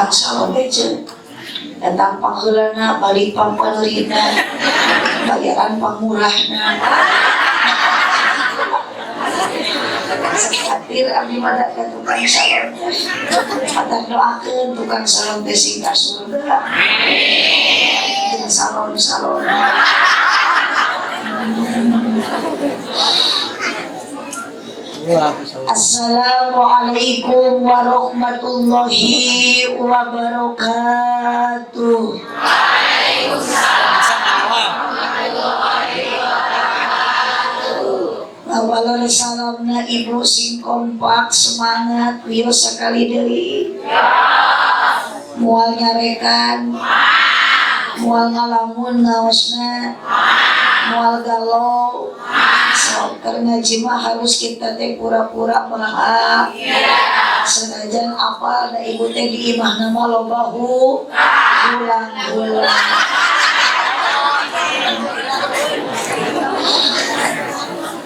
Tukang salon teh datang pangheulana, balik pangpaneurina, bayaran pangmurahna. Satir abdi mah ka tukang salon. Patah doakeun tukang salon teh sing ka surga. Amin. Jeung salon-salon. Assalamualaikum warahmatullahi wabarakatuh. Waalaikumsalam warahmatullahi wabarakatuh. Awalan salamna ibu sing kompak semangat wios sakali deui. Moal nyarekan, moal ngalamun ngaosna, moal galau. Sok keur ngaji mah harus kita teh pura-pura bahagia. Senajan apa da ibu teh di imahna mah loba hulang-hulang.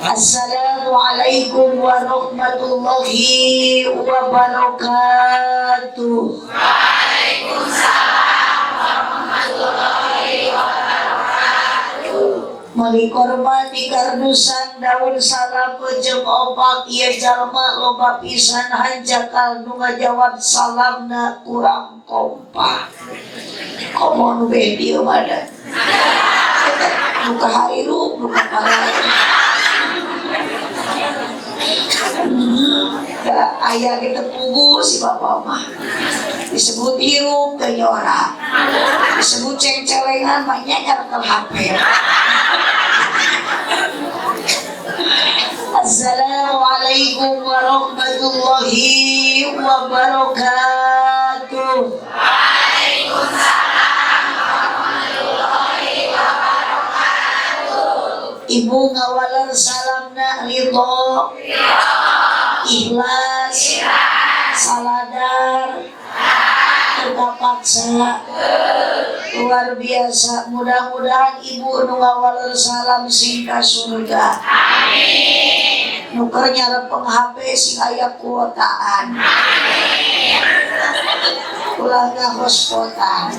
Assalamualaikum warahmatullahi wabarakatuh. Waalaikumsalam warahmatullahi wabarakatuh. Meuli korban di kardusan daun salam jeung opak ieu jalma loba pisan hanjakal nu ngajawab salamna kurang kompak. Komo nu beh dieu mah da. Nu kaharirup nu kaparai. Da aya ge teu puguh si bapak mah. Disebut hirup teu nyora. Disebut ceng-celengan mah nya nyerekel HP. Assalamualaikum warahmatullahi wabarakatuh. Waalaikumsalam warahmatullahi wabarakatuh. Ibu ngawaler salamna ridho, ikhlas, saladar, terpaksa, luar biasa. Mudah-mudahan ibu nu ngawaler salam sing ka surga. Amin. Nu keur nyarepeng HP sing aya kuotaan. Amin. Ulah ngahospotan.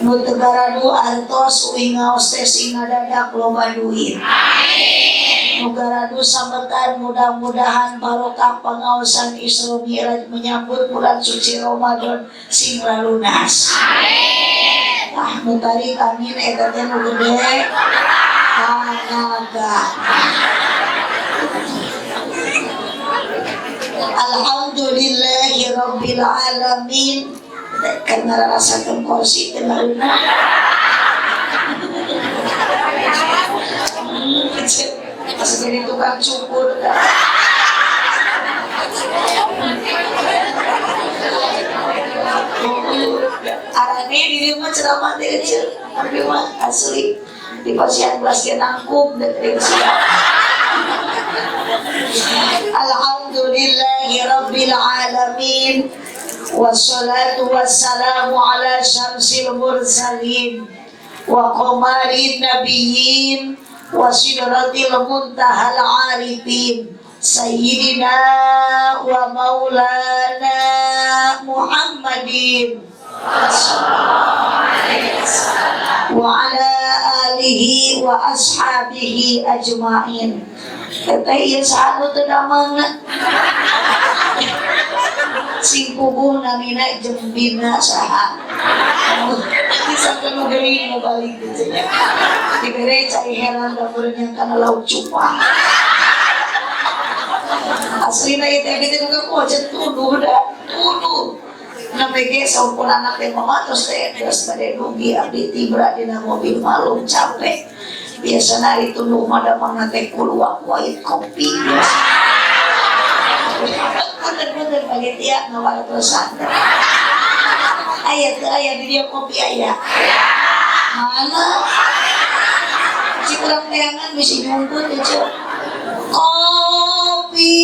Nu teu garadu artos uih ngaos teh sing ngadadak loba duit. Amin. Nu garadu sametan mudah-mudahan barokah pangaosan Isra Mi'raj menyambut bulan suci Ramadan sing lalunas. Amin. Ah nu tarik amin eta teh nu gede tanaga. Alhamdulillahi rabbil alamin. Kan ngarasakeun kursi teh ngareunah. Pas jadi tukang cukur. Arane di dieu mah ceramah teh kecil, tapi mah asli di pasian belas ge nangkup deui sia. Alhamdulillahi rabbil alamin. Wassalatu wassalamu ala syamsil mursalin wa qamarin nabiyyin wa sidratil muntahal arifin sayyidina wa maulana Muhammadin wa ala alihi wa ashabihi ajmain. Teteh ieu saha nu teu damangna? Sing puguh namina jeung bina saha. Bisa nu geuring nu balik kitu nya. Dibere cai heran dapurnya kana lauk cupang. Aslina ieu teh kitu nu kakuat tuduh da, tuduh. Namanya ge sampun anak teh mama terus teh geus bade dugi abdi tibra dina mobil malum capek. Biasana ari tunduh mah damangna teh kuluak white kopi biasa. Punten-punten panitia ngawartosan. Aya teu aya di dieu kopi aya. Mana? Si kurang teangan bisi nyumput teh. Kopi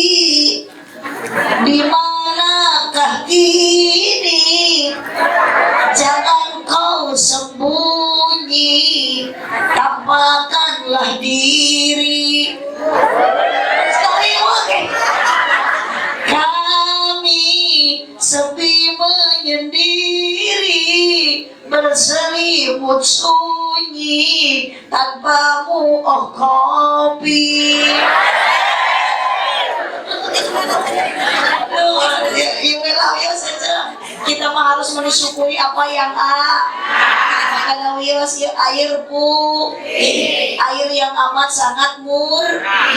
di manakah kini? Jangan kau sembunyi, tampakkanlah diri. Sekali oke. Kami sepi menyendiri, berselimut sunyi tanpamu oh kopi. Kita mah harus mensyukuri apa yang Makanya wios ya, air putih, air yang amat sangat murah.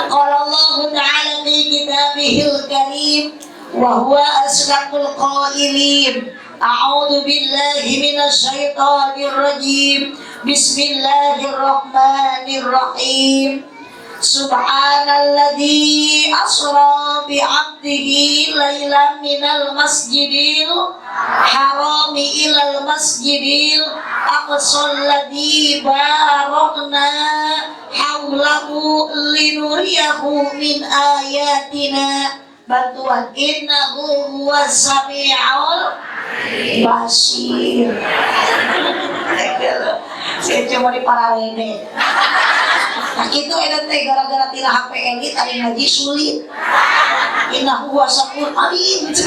Qala Allah Ta'ala fi kitabihil karim wa huwa asdaqul qailin. A'udzu billahi minasy syaithanir rajim. Bismillahirrahmanirrahim. Subhanalladzi asra bi'abdihi lailan minal masjidil harami ilal masjidil aqsal ladzi barakna haulahu linuriyahu min ayatina. Bantuan innahu huwas samiul basir. Saya cuma di paralene. Nah itu eta teh gara-gara tina HP elit ari ngaji sulit. Innahu huwas alim.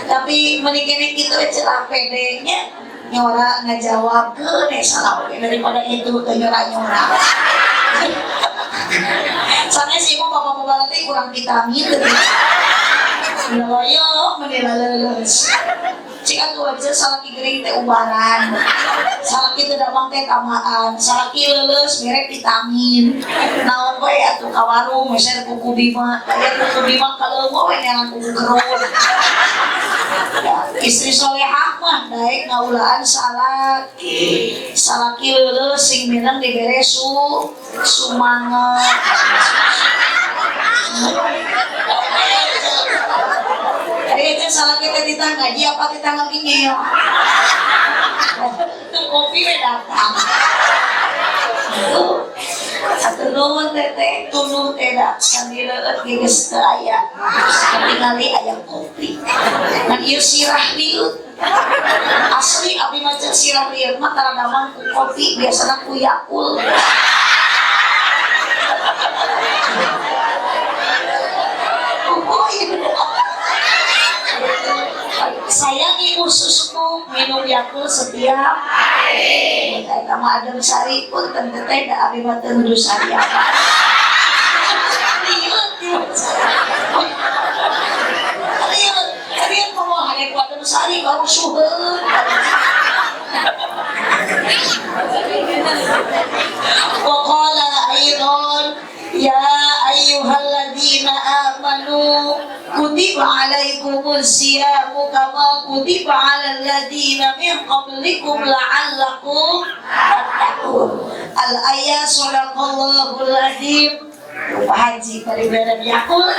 Tapi mending kitu celah pede nya nyora ngajawab ke deh salah oge daripada itu teu nyora-nyora. Soalnya sih mau bapak-bapak teh kurang vitamin gitu. Loyo meni leuleus. Cik atuh aja salaki gering teh ubaran. Salaki teu damang teh tamaan, salaki leuleus mere vitamin. Naon we atuh ka warung meser kuku bima, aya kuku bima kaleumo we neangan kuku kerut. Ya, istri solehah mah daek ngaulaan salaki. Salaki leuleus sing minang dibere sumanget. Itu salah kita ditangga ngaji apa kita ngaji ngeo. Kopi we datang. Satu nuhun teteh tuluh teh da sambil geus teu aya. Ketingali aya kopi. Ngan ieu sirah liut. Asli abdi mah sirah liut mah tara damang ku kopi biasana ku Yakult. Sayangi ususku minum Yakult setiap hari. Kamu adem sari pun tentu teh da abi mah teu nuduh sari apa. Liut liut liut ngomong hade ku adem sari baru suheun. Wa qala aidan ya ayyuhalladzina amanu kutiba alaikumus siyamu kama kutiba alal ladzina min qablikum la'allakum tattaqun. Al ayat sadaqallahul azim. Pak Haji paribaran Yakult.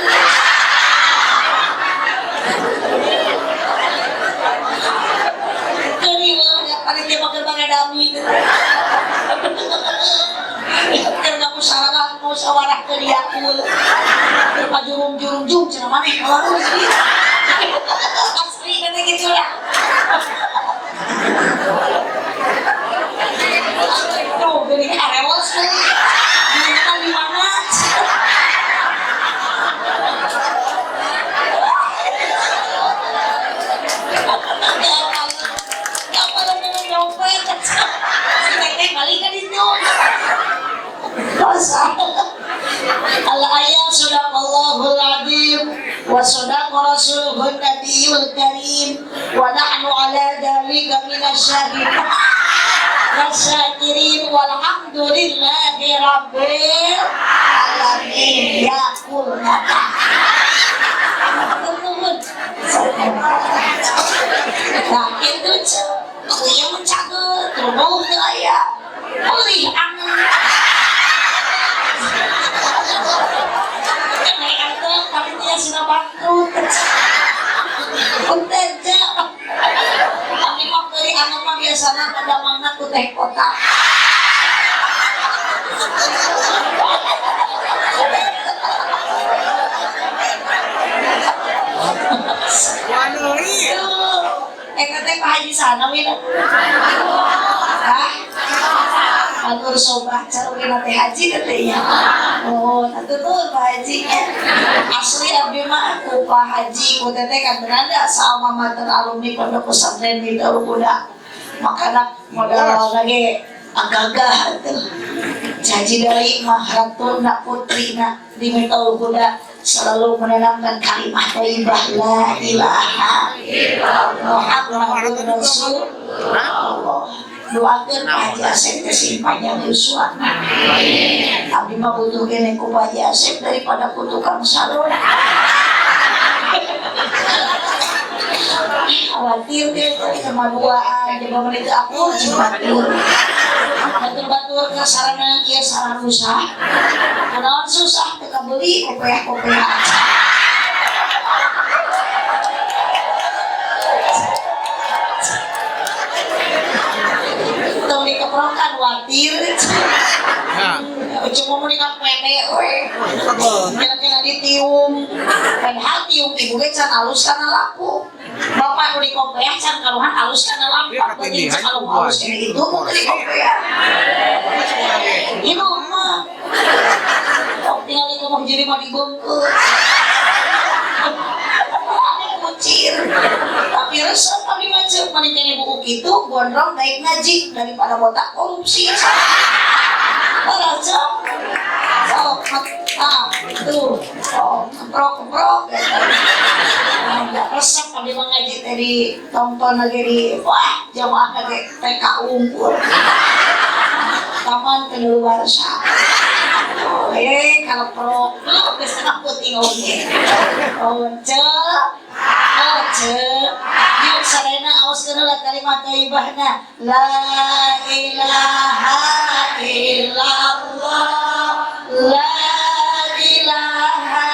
Terima paling dia makan bangadami. Karena musyawarah musyawarah ke Yakult. Jurung-jurung cenah maneh warung sih. Asli kata gitu lah. Tuh geuning arewas deui. Di mana? Si teteh balik ka ditu. Al-ayat sadaqallahul azim wa sadaqa rasuluhun nabiyul karim wa nahnu ala dzalika minasyahidin wasyakirin walhamdulillahi rabbil alamin. Ya kulna. Nah itu yang mencaget terus aya meulih angen. Panitia sudah bangkrut. Punten ja. Kami mah beli angen mah biasana kadamangna ku teh kotak. Teh Pak Haji sana we. Ah? Panur Sobah carogena teh haji katanya. Oh, atuh Pak Haji nya. Asli abdi mah ku Pak Haji ku teteh kan beranda sama mater alumni Pondok Pesantren di Darul Huda. Makana modal lagi agagah tuh. Haji dari mah ratuna putrina di Darul Huda selalu menanamkan kalimat thayyibah la ilaha illallah Muhammadur Rasulullah. Doakeun Pak Haji Asep teh sing panjang yuswana. Abdi mah butuh keneh ku Pak Haji Asep daripada ku tukang salon. Khawatir deh sama duaan coba menit aku jeung batur. Batur-batur ka sarana ieu sarana susah. Kunaon susah teu kabeli kopeah-kopeah. Tong dikeprokan watir. Cuma mau nikah pene we. Kira-kira ditiung. Padahal tiung ibu ge can alus kana laku. Bapak nu dikopeah can karuhan alus kana lampak. Penting kalau alus ini itu mau dikopeah. Itu mah. Tinggal di rumah jadi mah dibengkeut. Kucir. Tapi resep abdi mah ceuk mani kene buku kitu gondrong naik ngaji daripada botak korupsi. Parah cok. Oh, ah, tuh. Oh, keprok-keprok. Resep abdi mah ngaji teh ditonton lagi di wah jamaah lagi TK unggul. Taman keluarsa. Oh, kalau prok, geus setengah putih oge. Oh, cek. Oh, cek. Yuk sarena aoskeun heula kalimat thayyibahna. La ilaha illallah. La ilaha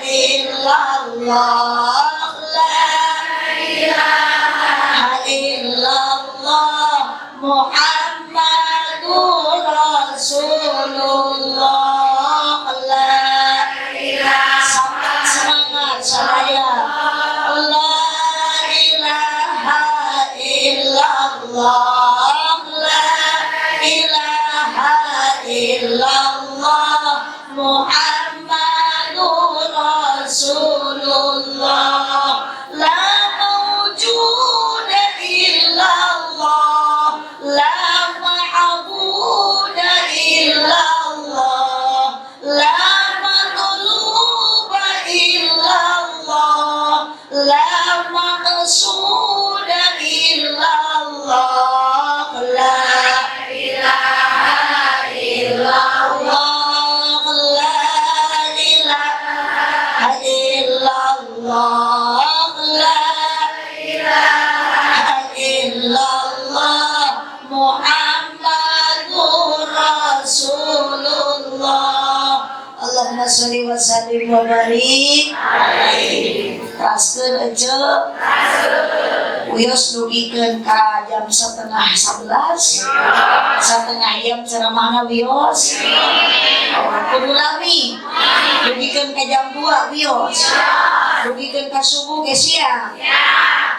illallah. La ilaha illallah. Muhammadur Rasulullah. La ilaha. Semangat saya. La ilaha illallah. La ilaha illallah. Muhammadur Rasulullah. La mawjuda illallah. La ma'buda illallah. La matluba illallah. La maqsuda illallah. La ilaha illallah. La ilaha illallah. La ilaha illallah. Muhammadur Rasulullah. Allahumma sholli wa sallim wa barik alaihi. Raskeun ece. Wios dugikeun ka jam 10:30. Setengah jam ceramahna wios. Kudu lami. Dugikeun ka jam 2 wios. Dugikeun ka subuh ge siang.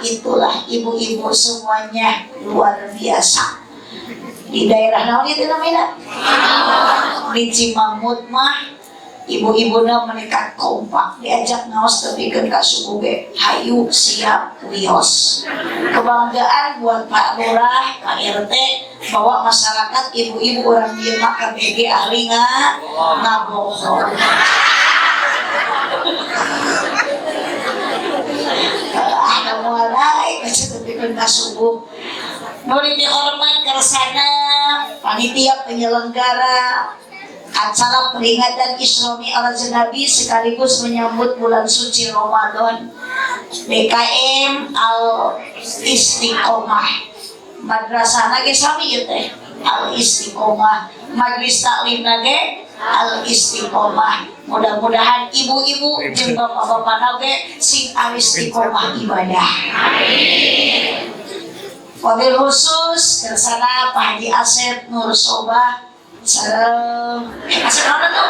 Itulah ibu-ibu semuanya luar biasa. Di daerah naon itu namanya? Di Cimamut mah ibu-ibuna menikah kompak diajak ngaos tepikeun ka subuh ge hayu siap wios. Kebanggaan buat Pak Lurah, Pak RT bahwa masyarakat ibu-ibu orang dieu mah KBG ahli ngabohong. Ada mulai tepikeun ka subuh. Murid dihormat kersana panitia penyelenggara acara peringatan Isra Mi'raj Nabi sekaligus menyambut bulan suci Ramadan. BKM Al Istiqomah. Madrasah nage sami ieu teh Al Istiqomah. Majelis taklim nage Al Istiqomah. Mudah-mudahan ibu-ibu jeung bapak-bapak nage sing al istiqomah ibadah. Amin. Wabil khusus kersana Pak Haji Asep Nur Sobah sareng Asep naon tuh?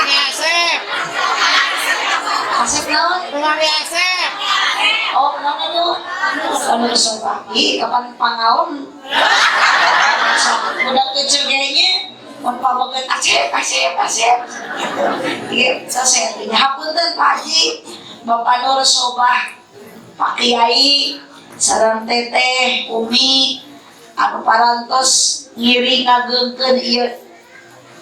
Asep. Asep naon? Asep. Oh, mana tuh? Anu Sobah. Ih, kapan pangaon? Budak kecil kayaknya mun pameget asep asep asep gitu. Ieu sasea nya hapunten Pak Haji, Bapak Nur Sobah, Pak Kiai, sareng Teteh, Umi anu parantos ngiring ngageungkeun ieu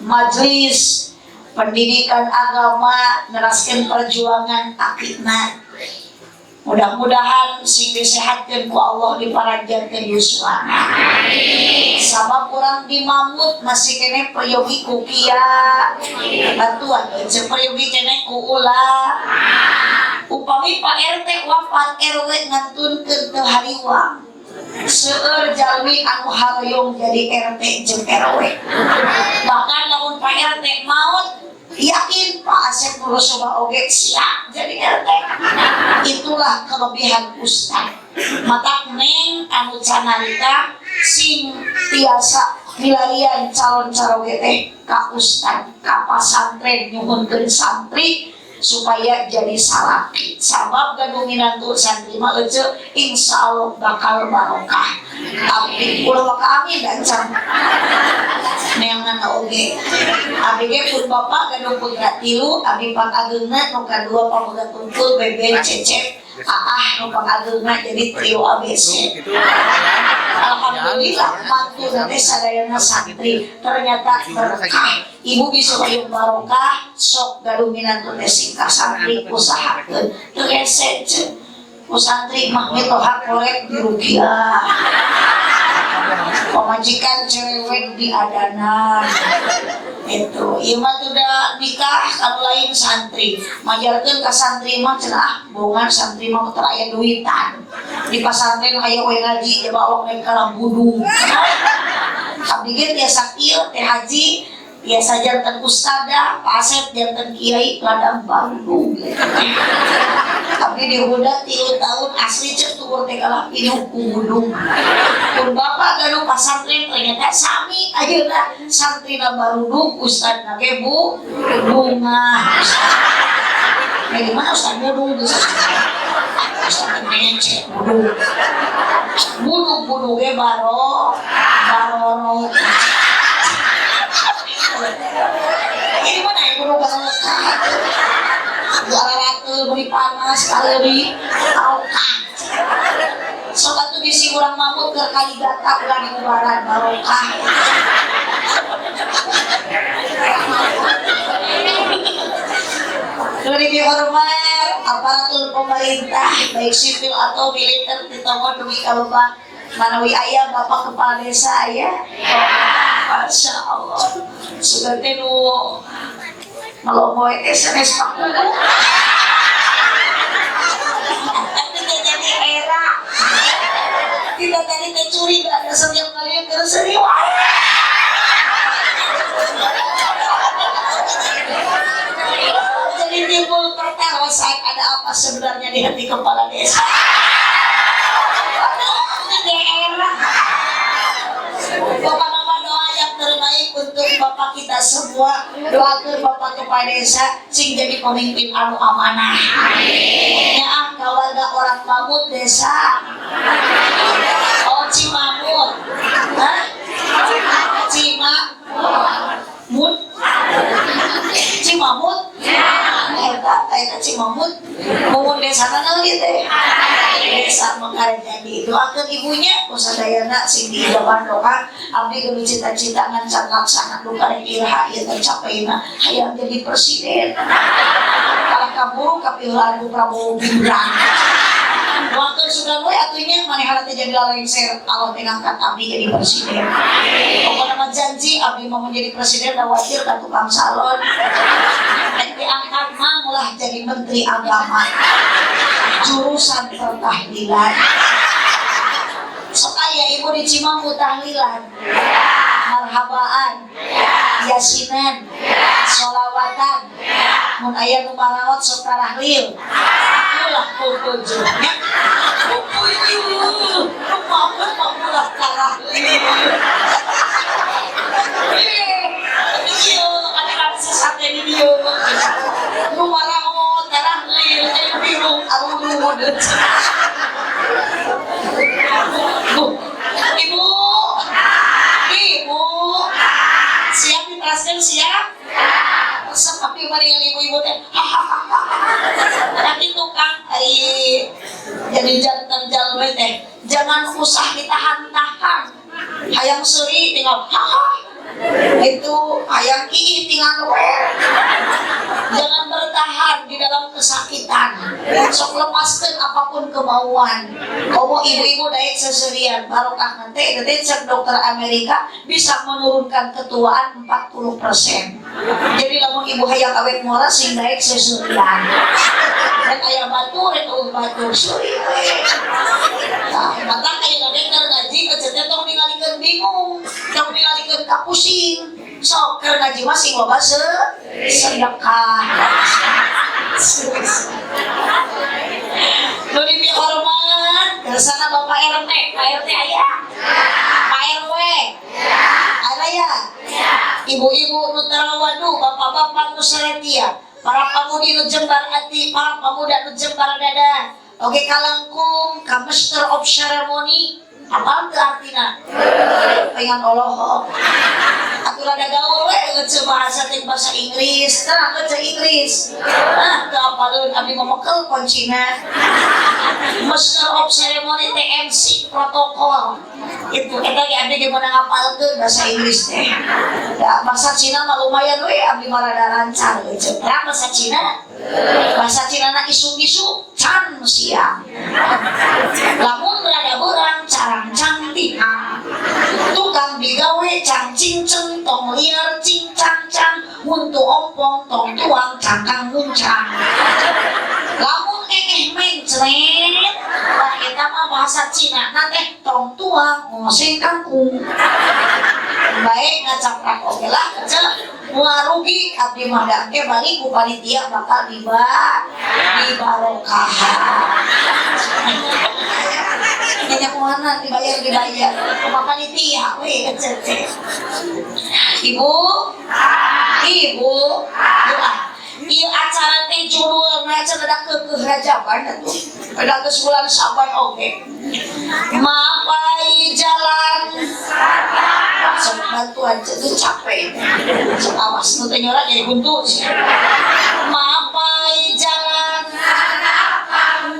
majelis pendidikan agama neraskeun perjuangan akidna. Mudah-mudahan sing disehatkeun ku Allah diparanjangkeun yuswana. Sabab urang di Mamut masih kene peryogi ku kia bantuan jeung peryogi kene ku ulah. Upami Pak RT wafat RW ngantunkeun teu hariwang. Seueur jalmi anu haroyong jadi RT jeung RW. Bahkan lamun Pak RT maut yakin Pak Asep Nur Sobah oge siap jadi RT. Itulah kelebihan ustad. Matak neng anu canarita sing tiasa milarian calon caroge teh ka ustad, ka pasantren nyuhunkeun santri supaya jadi salaki. Sabab gaduh minantu santri mah ece insyaallah bakal barokah. Tapi ulah maka amin dan can neangan oge. Abi ge pun bapak gaduh putra tilu, abi pangageungna nu kadua pamegat tungkul beben cecep aah nu pangageungna jadi trio ABC. Alhamdulillah mantu teh sadayana santri ternyata berkah. Ibu bisa hoyong barokah sok gaduh minantu teh sing ka santri usahakeun teu hese ceuk. Ku santri mah mitoha korek dirukiah. Pamajikan cerewet diadanan. Itu ieu mah udah nikah kalau lain santri. Majarkeun ka santri mah cenah ah bohongan santri mah teu aya duitan. Di pasantren aya we ngaji jaba awak naik kalah budung. Abdi ge tiasa kieu teh haji biasa janten ustadzah, Pak Asep janten kiai ladang Bandung. Tapi di Huda 3 tahun asli cek tuur teh kalah pinuh ku budung. Pun bapak gaduh pasantren ternyata sami ayeuna santrina barudung ustadna ge bu bunga. Nah, gimana ustad budung geus? Ustad ngecek budung. Budung-budung ge baro baroro. Ini mana ibu barokah? Ratu beri panas kali barokah. Sok atuh bisi urang mamut keur kaligata ulah diubaran barokah. Lebih hormat aparatur pemerintah baik sipil atau militer ditongon demi kalebak manawi aya bapak kepala desa aya. Masya Allah. Sudah teh nu melomboy teh sanes pakubu. Tidak jadi era. Tidak jadi teh curiga ada setiap kali yang seri wae. Jadi timbul pertarosan ada apa sebenarnya di hati kepala desa. Bapak mama doa yang terbaik untuk bapak kita semua. Doakan bapak kepala desa sing jadi pemimpin anu amanah. Ya ah keluarga orang Mamut desa. Oh Cimamut. Hah? Cimamut. Cimamut. Eta eta Cimamut. Mumun desa naon ieu teh? Desa Mekar jadi. Doakeun ibunya kusadayana sing diijaban doa abdi geus cita-cita ngan can laksana nu karek iraha ieu tercapaina hayang jadi presiden. Kalah kaburu kapihulaan ku Prabowo Gibran. Doakeun sugan we atuh nya manehna teh jadi lalengser Allah teh ngangkat abdi jadi presiden. Pokona mah janji abdi mau menjadi presiden da wajir ka tukang salon. Rek diangkat mah ulah jadi menteri agama. Jurusan pertahlilan. Sok aya ibu di Cimampu tahlilan. Marhabaan. Yasinan. Sholawatan. Mun aya nu maraot sok tarahlil. Ulah pupujuhnya. Pupujuh. Nu mamut mah ulah tarahlil. Ieu ada sesat di dieu. Nu maraot tarahlil aya bingung arudud. Tuh, ibu, ibu, siap diteraskan siap? Resep abdi mah ningali ibu-ibu teh. Tapi tukang ai jadi jantan jalme teh jangan usah ditahan-tahan. Hayang seuri tinggal haha. Itu hayang ii tinggal we. Jangan bertahan di dalam kesakitan. Sok lepaskan apapun kemauan. Komo ibu-ibu daek seserian barokah nanti nanti cek dokter Amerika bisa menurunkan ketuaan 40%. Jadi lamun ibu hayang awet muara sing daek seserian. Dan aya batur itu batur seuri we. Tah, mata aya keur ngaji eceu teh tong ningalikeun bingung, tong ningalikeun kapusing. Sok keur ngaji mah sing loba sedekah. Nu dipihormat kersana Bapak RT, Pak RT aya? Pak RW? Ada ya? Ibu-ibu nu tarawadu, bapak-bapak nu saretia, para pamudi nu jembar ati, para pemuda nu jembar dada. Oke kalangkung ka master of ceremony, apa teu artina? Pengen olohok. Atuh rada gaul we ngece bahasa teh bahasa Inggris, tah ngece Inggris. Ah, teu apaleun abdi mah mekel kuncina. Master of ceremony teh MC protokol. Itu eta ge abdi ge meunang ngapalkeun bahasa Inggris teh. Da bahasa Cina mah lumayan we abdi mah rada lancar ngece. Terang bahasa Cina. Bahasa Cina na isuk-isuk can siang. Lamun rada beurang carangcang tihang. Tukang digawe cang cinceng tong liar cing cang cang muntu ompong tong tuang cangkang muncang. Lamun engeh mencret, tah eta mah bahasa Cina na teh tong tuang ngoseng kangkung. Baik ngacaprak oge lah cek moal rugi abdi mah da engke balik ku panitia bakal dibarokahan. Nanya kumaha dibayar dibayar kuma panitia we eceu teh. Ibu, ibu, doa. Ieu acara teh judulna cenah da keukeuh rajaban atuh. Da geus bulan Saban oge. Mapai jalan sok bantuan tuh capek. Sok awas nu teh nyora jadi buntu. Mapai jalan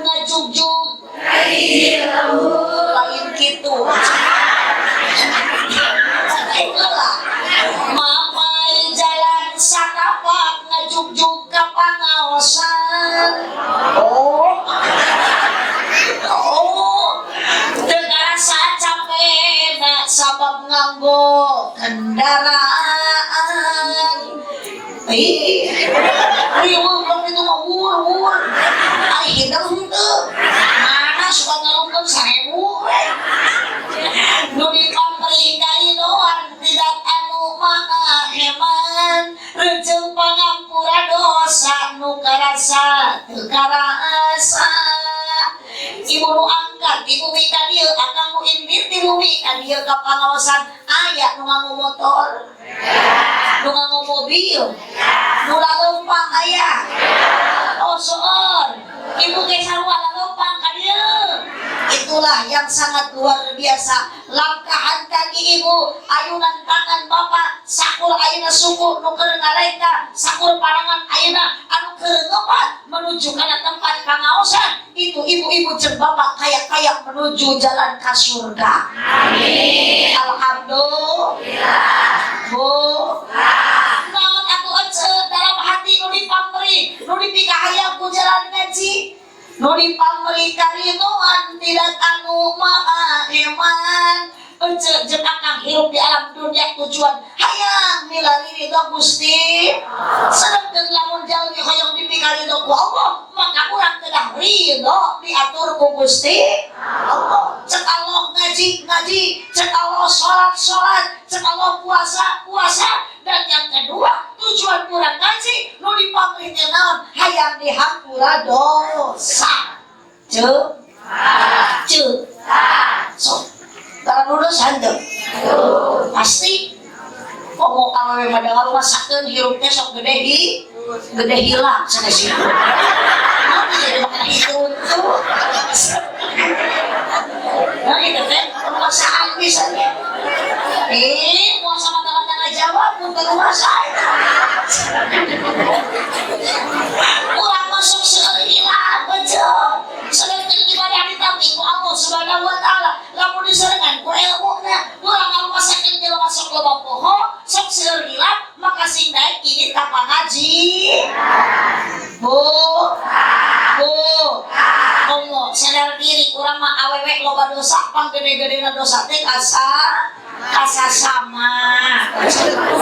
ngajugjug lain kitu. Itulah mapai jalan satapak ngajugjug ka pangaosan. Oh. Oh. Teu ngarasa capena sabab nganggo kendaraan. Ih, riweuh bang itu mah wur-wur. Ai hidung henteu. Mana suka ngarungkeun 1000 we. Nu dipamrih karidoan tidak anu maha heman. Reuceung pangampura dosa nu karasa teu karasa. Ibu nu angkat ti bumi ka dieu akang nu indit ti bumi ka dieu ka pangaosan aya nu nganggo motor, nu nganggo mobil, nu laleumpang aya. Oh soor, ibu ge sarua laleumpang ka dieu. Itulah yang sangat luar biasa. Langkahan kaki ibu, ayunan tangan bapak, sakur ayeuna suku nu keur ngalaika, sakur parangan ayeuna anu keur ngepat menuju kana tempat pangaosan. Itu ibu-ibu jeung bapak kayak-kayak menuju jalan ka surga. Amin. Alhamdulillah. Bu, naon aku ece dalam hati nu dipamri, nu dipikahayang ku jalan ngaji. Nu dipamri karidoan tidak anu maha heman. Ece jeung akang hirup di alam dunia tujuan hayang milari ridho Gusti. Sedengkeun lamun jalmi hoyong dipikaridho ku Allah, maka urang kedah ridho diatur ku Gusti Allah. Cek Allah ngaji ngaji, cek Allah salat salat, cek Allah puasa puasa. Dan yang kedua tujuan urang ngaji nu dipamrih teh naon? Hayang dihampura dosa. Cek cek sok kalau lulus henteu pasti komo awewe mah da ngarumasakeun hirup teh sok gede hi gede hilang sanes itu. Nanti jadi makan itu tuh. Nah itu teh pisan nya. Mau sama tanda jawab mun teu luasa. Urang masuk seueur hilap betul. Sedangkan ibadah ditampi ku Allah Subhanahu wa taala. Lamun diserengan ku ilmuna, urang ngalumasakeun jelema sok loba poho, sok seueur hilap, maka sing daek ini ka pangaji. Bu, bu, komo sadar diri urang mah awewe loba dosa, pang gede-gedena dosa teh kasa kasasama.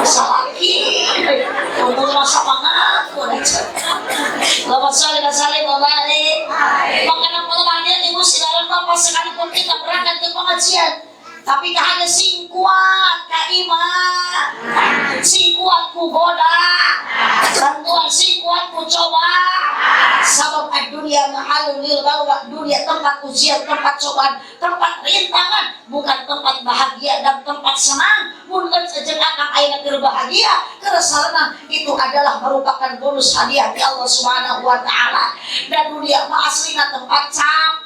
Salaki, umur masa mangaku. Allahumma sholli wa sallim wa barik. Makanya dia ibu sidaran bapak sekalipun kita berangkat ke pengajian, tapi kahana sing kuat ka iman, sing kuat ku goda, bantuan sing kuat ku coba. Sabab dunia mahalul lil balwa, dunia tempat ujian, tempat cobaan, tempat rintangan, bukan tempat bahagia dan tempat senang. Mun jeung akang ayeuna keur bahagia, keur sarana itu adalah merupakan bonus hadiah di Allah Subhanahu wa taala. Dan dunia mah aslina tempat cap,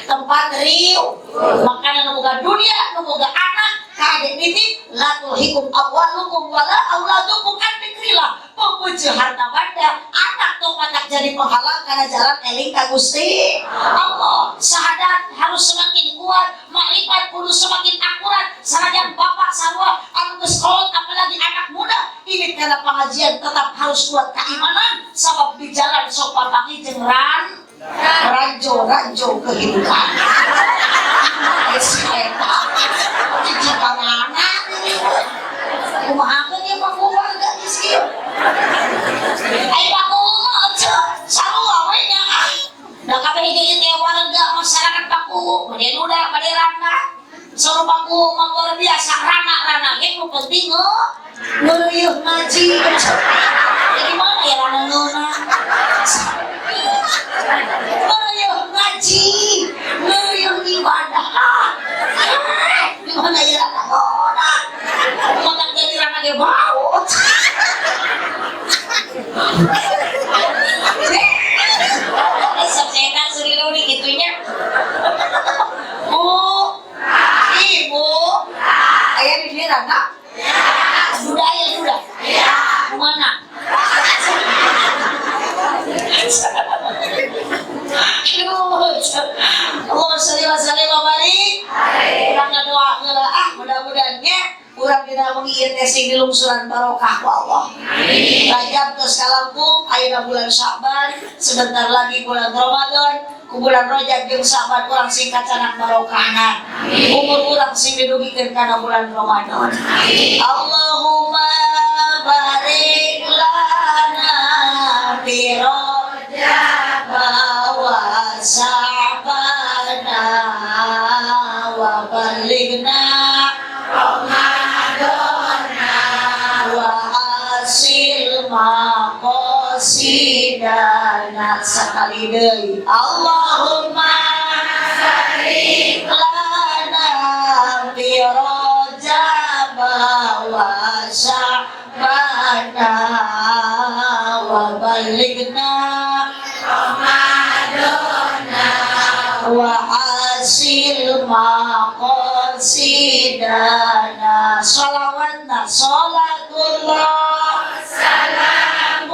tempat riuh. Makanya nu boga dunia, nu boga anak, kadek nitip la tulhikum amwalukum wala auladukum an dzikrillah. Pepuju harta banda, anak tong matak jadi penghalang karena jalan eling ka Gusti Allah. Syahadat harus semakin kuat, makrifat kudu semakin akurat. Sanajan bapak sarua anu geus kolot apalagi anak muda, ini karena pengajian tetap harus kuat keimanan sabab di jalan sok papanggih jeung ran ranjo-ranjo kehidupan. Si eta cicing ka mana kumaha ieu mah warga geus kieu. Ai Pakuwu mah eceu sarua we nya. Da kabeh hiji teh warga masyarakat Pakuwu, bade duda bade randa. Saur Pakuwu mah luar biasa rana-rana ge nu penting ngeureuh ngaji. Jadi mana ya rana ngeunah? Ngeureuh ngaji, ngeureuh ibadah. Gimana ya rana ngeunah? Makan jadi rana ge bau. Resep setan suri luri gitunya. Bu, ibu, ayah di sini rana? Duda ya duda? Mana? Allahumma sholli wa sallim wa barik. Urang ngadoa heula ah mudah-mudahan nya urang dina wengi ieu teh sing dilungsuran barokah ku Allah. Rajab geus kalangkung ayeuna bulan Sya'ban, sebentar lagi bulan Ramadan, ku bulan Rajab jeung Sya'ban urang sing kacanak barokahna. Umur urang sing didugikeun kana bulan Ramadan. Allahumma barik lana fi Rajab wa Sya'bana wa balighna Ramadana wa hasil maqasidana. Sakali deui Allahumma barik lana fi Rajab wa Sya'bana wa balighna Ramadana wa hasil maqasidana. Sholawatna sholatullah salamullah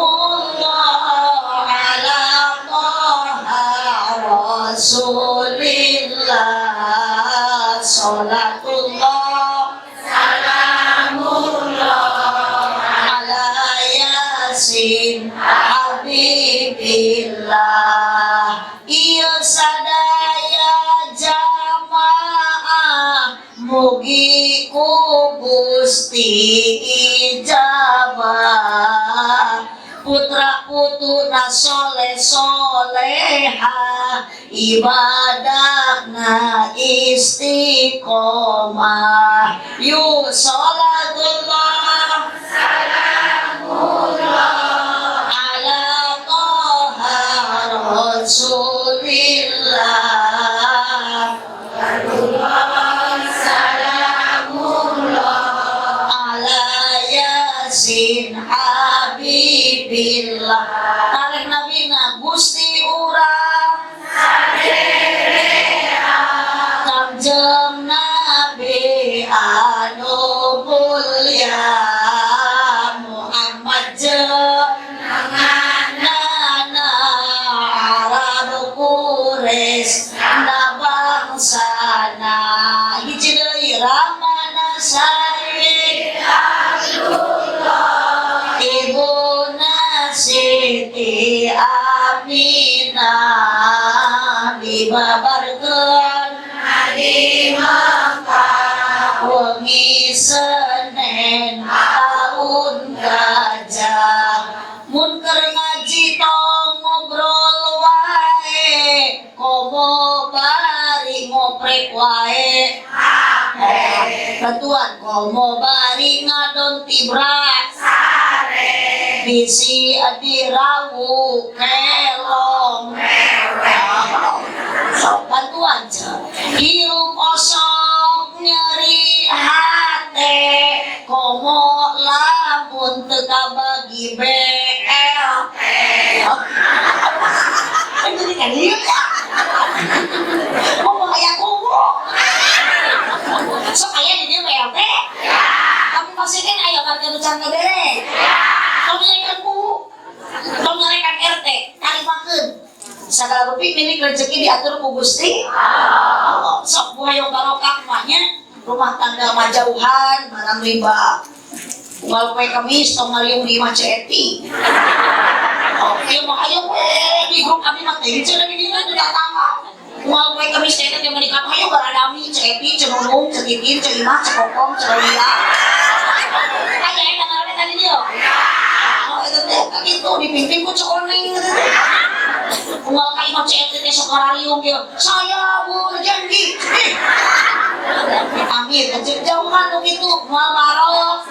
ala Toha Rasulillah. Sholatullah salamullah ala Yasin Habibillah. Ieu sadaya jamaah mugi ku Gusti ijabah. Putra putuna soleh soleha, ibadahna istiqomah. Yu sholatullah salamullah ala Toha Rasulillah. Salamullah ala Yasin Habibillah. Tarikh nabina Gusti urang saderea Kangjeng Nabi sadayana. Hiji deui Ramana Said Abdullah, Ibuna Siti Aminah, dibabarkeun di Makkah wengi Senin tahun gajah. Mun keur ngaji tong ngobrol wae, komo bari ngoprek wae. Bantuan, komo bari ngadon tibra, bisi dirawu kelong. Sok bantuan ce. Hirup osok nyeri hate, komo lamun teu kabagi BLT. Kan jadi kan ieu ya. Ngomong aya kubu. Sok aya di dieu BLT. Tapi masih kan aya warga nu can ngabere. Tong nyarekan kubu. Tong nyarekan RT, tarimakeun. Sagala rupi milik rezeki diatur ku Gusti Allah. Sok bu hayang barokah mah nya, rumah tangga mah jauhan barang riba. Unggal poe Kamis tong ngariung di imah Ceti. Oh, ieu mah hayang we di grup abdi mah teh cenah di dieu di tetangga. Unggal poe Kamis teh teh menikah hayang baradami Ceti, Cenunung, Cetitin, Ceimah, Cekokom, Celia. Aya eta ngaranna tadi dieu. Oh, eta teh kitu dipimpin ku Ceoneng eta teh. Unggal ka imah Ceti teh sok ngarariung kieu. Saya berjanji. Amin, jauhan nu kitu moal barok.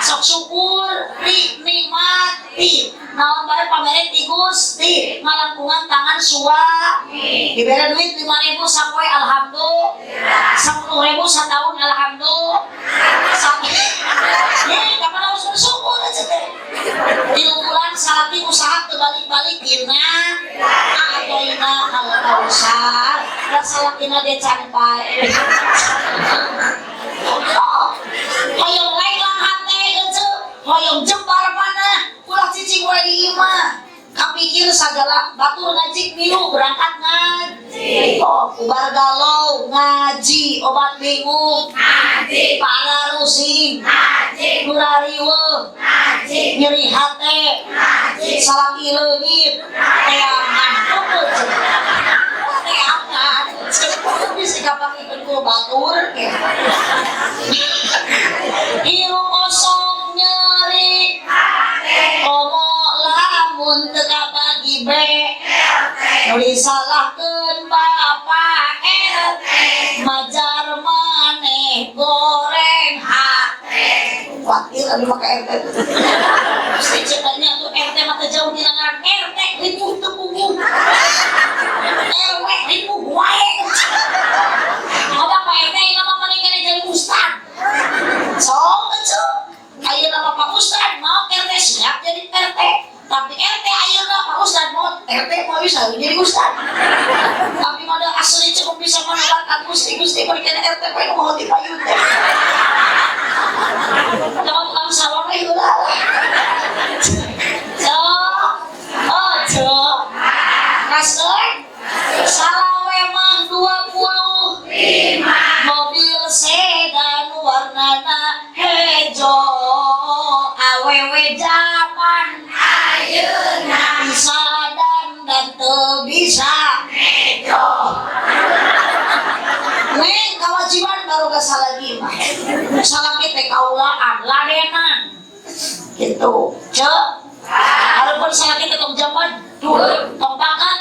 Sok syukur, nikmati. Naon bae pamere ti Gusti, ngalangkungan tangan suami. Dibere duit 5.000 sapoe alhamdulillah. 10.000 satahun alhamdulillah. Sampai ye kapan harus bersyukur aja teh. 3 bulan salaki usaha teu balik-balik dina atoina kal kausar. Da salakina ge can pae. Hoyong lenglang hate ece, hoyong jembar mana, ulah cicing wae di imah. Kapikir sagala batur ngaji milu berangkat ngaji. Oh, ubar galau ngaji, obat bingung ngaji, para rusing ngaji, nurariweuh ngaji, nyeri hate ngaji, salaki leungit teangan tuh teangan. Bisa kapangikeun ku batur ke. Hirup osok nyeri hate, komo lamun teu kabagi BLT, nu disalahkeun Bapak RT, majar maneh goreng hate. Kuatir abi mah ka RT. Mesti cepatnya tuh RT mah teu jauh dina ngaran RT ripuh teu puguh. RW ripuh wae. Ada Pak RT nama maneh kene jadi ustad. Sok atuh. Ayeuna mah Pak Ustad mau RT siap jadi RT. Tapi RT ayeuna Pak Ustad mau RT mau bisa jadi ustad. Tapi mah da asli cukup bisa menebarkan Gusti Gusti bari kene RT poe nu mau ti payun teh. Kalau tukang salon we heula lah. Cok. Oh, cok. Kasur. Salawe mah 25. Mobil sedan warnana hejo. Awewe zaman ayeuna bisa dan teu bisa nejo. Neng kewajiban baru gak salagi mah. Salaki teh kaulaan, ladenan. Gitu. Cek. Walaupun salaki teh tong jaman, tong pangkat,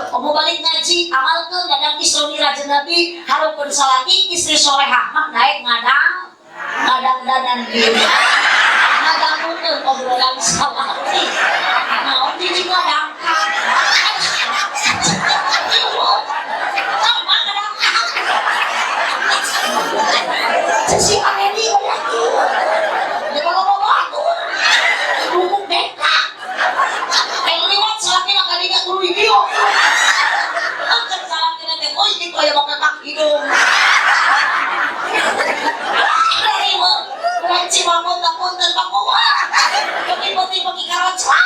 kamu balik ngaji, amalkeun dadang Isra Mi'raj Nabi, harupun salaki istri solehah mah naik ngadang, ngadang danan gitu. Ngadangukeun obrolan salaki. Naon jijik ngadang. Sama ngadang. Si Areni banyak ieu. Dia kalau mau batur. Rukuk beka. Yang liwat salaki lah kadinya guru ieu. Cek salaki teh, oh gitu aya make kaki hidung. Dari mah kunci mamon tak punten Pak Kuwa. Bagi putih bagi karocak.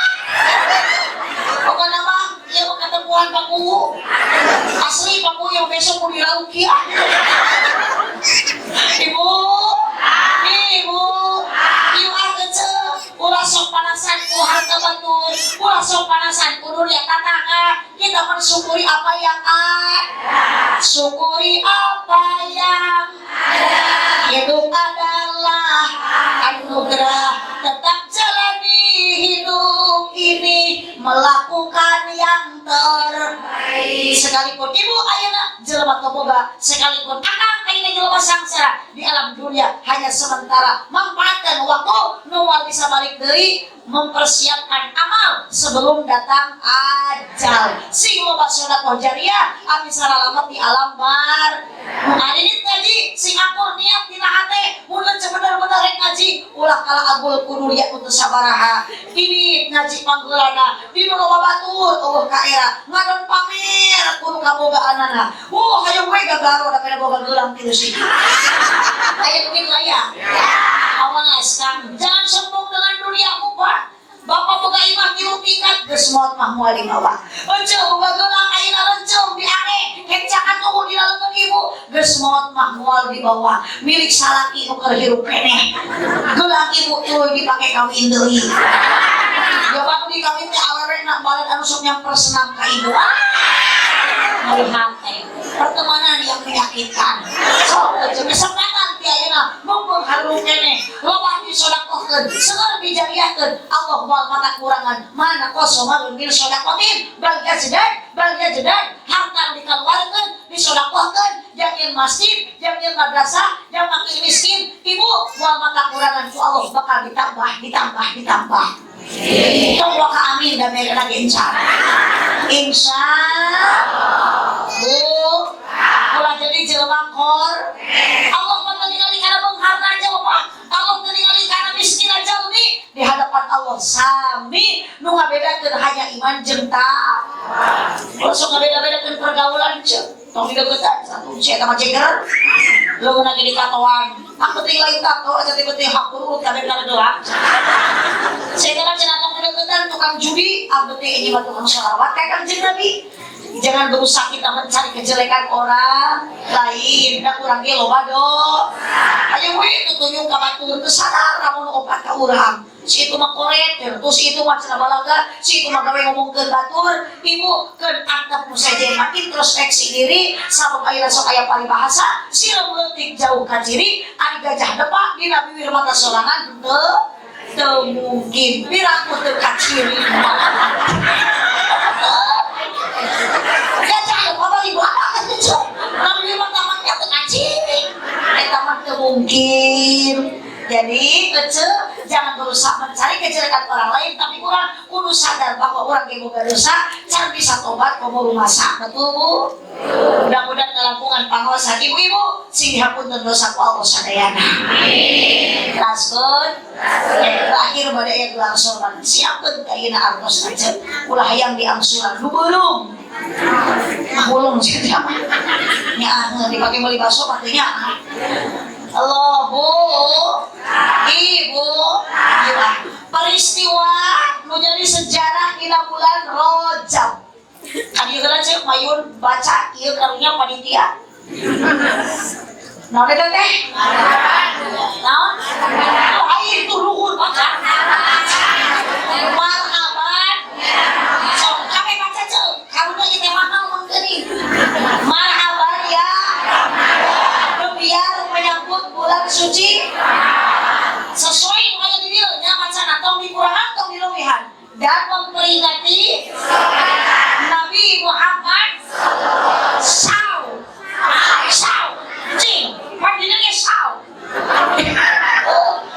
Pokoknya mah ieu mah ketemuan Pak Kuwu. Asli Pak Kuwu yang besok mau dirauki ah. dunia tatangga. Kita mensyukuri apa yang ada. Syukuri apa yang ada. Hidup adalah anugerah. Tetap jalani hidup ini, melakukan yang terbaik. Sekalipun ibu ayeuna jelema teu boga, sekalipun akang ayeuna jelema sangsara di alam dunia, hanya sementara. Manfaatkan waktu nu moal bisa balik deui, mempersiapkan amal sebelum datang ajal. Sing loba sedekah jariah abi saralamet di alam bar. Nu aridit ngaji sing akur niat dina hate, mun bener-bener rek ngaji ulah kalah agul ku dunia untuk sabaraha. Ini ngaji panggeulana di nu loba batur euweuh kaera ngadon pamer ku nu kabogaanana. Oh, hayang we gagaro da peda boga geulang tilu siki. Aya kitu aya. Awas Kang, jangan sombong dengan duniamu, Pak. Bapak boga imah tilu tingkat, geus maot mah moal dibawa. Ece boga gelang ayeuna renceng diange, kencakan tubuh dina leungeun ibu, geus maot mah moal dibawa. Milik salaki nu keur hirup keneh. Gelang ibu tuluy dipake kawin deui. Ya waktu dikawin teh awewe na balik anu sok nyamper senam ka ibu. Ah! Ngeri hate. Pertemanan yang menyakitkan. Sok ece kesempatan ti ayeuna mumpung harum keneh. Loba disodakohkeun, seueur dijariahkeun. Allah moal mata kurangan. Mana kosong min sodakotin, bal jazdad, bal jazdad, harta dikeluarkeun, disodakohkeun, jangan masjid, jangan madrasah, jangan fakir miskin. Ibu moal mata kurangan ku Allah, bakal ditambah, ditambah, ditambah. Tong waka amin da mere lagi insya. Insya Bu, ulah jadi jelema kor. Allah mah ningali kana beungharna jelema. Allah ningali kana miskin jalmi. Di hadapan Allah sami, nu ngabedakeun hanya iman jeung takwa. Ulah sok ngabeda-bedakeun pergaulan ceuk. Tong dideukeutan satu si eta mah ceger. Leungeun lagi di katoan. Ah, penting lain tato, eta teh penting hak urut kabeh kana doang. Saya mah cenah tong dideukeutan tukang judi, ah penting ini mah tukang sholawat kayak Kanjeng Nabi. Jangan berusaha kita mencari kejelekan orang lain. Da urang ge loba do. Ayo we tutunyung ka batur teu sadar lamun opat ka urang. Si itu mah koret, terus si itu mah cenah balaga, si itu mah gawe ngomongkeun batur. Ibu keun antep nu sejen mah introspeksi diri, sabab ayeuna sok aya paribahasa, sireum leutik jauh ka ciri, ari gajah depak dina bibir mata sorangan teu teu mungkin. Piraku teu kaciri. Gajah depak mah di belakang atuh. Nabi mata mah teu kaciri. Eta mah teu mungkin. Jadi, kecil, jangan berusaha mencari kejelekan orang lain, tapi orang kudu sadar bahwa orang ge boga dosa, can bisa tobat komo rumasa. Betul, Bu? Mudah-mudahan ngalangkungan pangaosan ibu-ibu sing dihapunten dosa ku Allah sadayana. Amin. Teraskeun. Yang terakhir bade aya gelar sorban. Siapkeun ka ayeuna artos aja. Ulah hayang diangsuran nu beurung. Ah, ulung sih teh mah. Nya dipake meuli bakso patenya. Allahu Ibu, gila. Peristiwa nu jadi sejarah dina bulan Rajab. Kan ieu heula ceuk mayun baca ieu karunya panitia. Naon eta teh? Naon? Lain tuh luhur baca. Marhaban. Sok kami baca ceuk. Karunya ieu teh mahal mangkeuni. Marhaban ya. Biar menyambut bulan suci sesuai aya di dieu nya macana tong dikurangan tong dileuwihan dan memperingati Nabi Muhammad saw saw cing pandina ge saw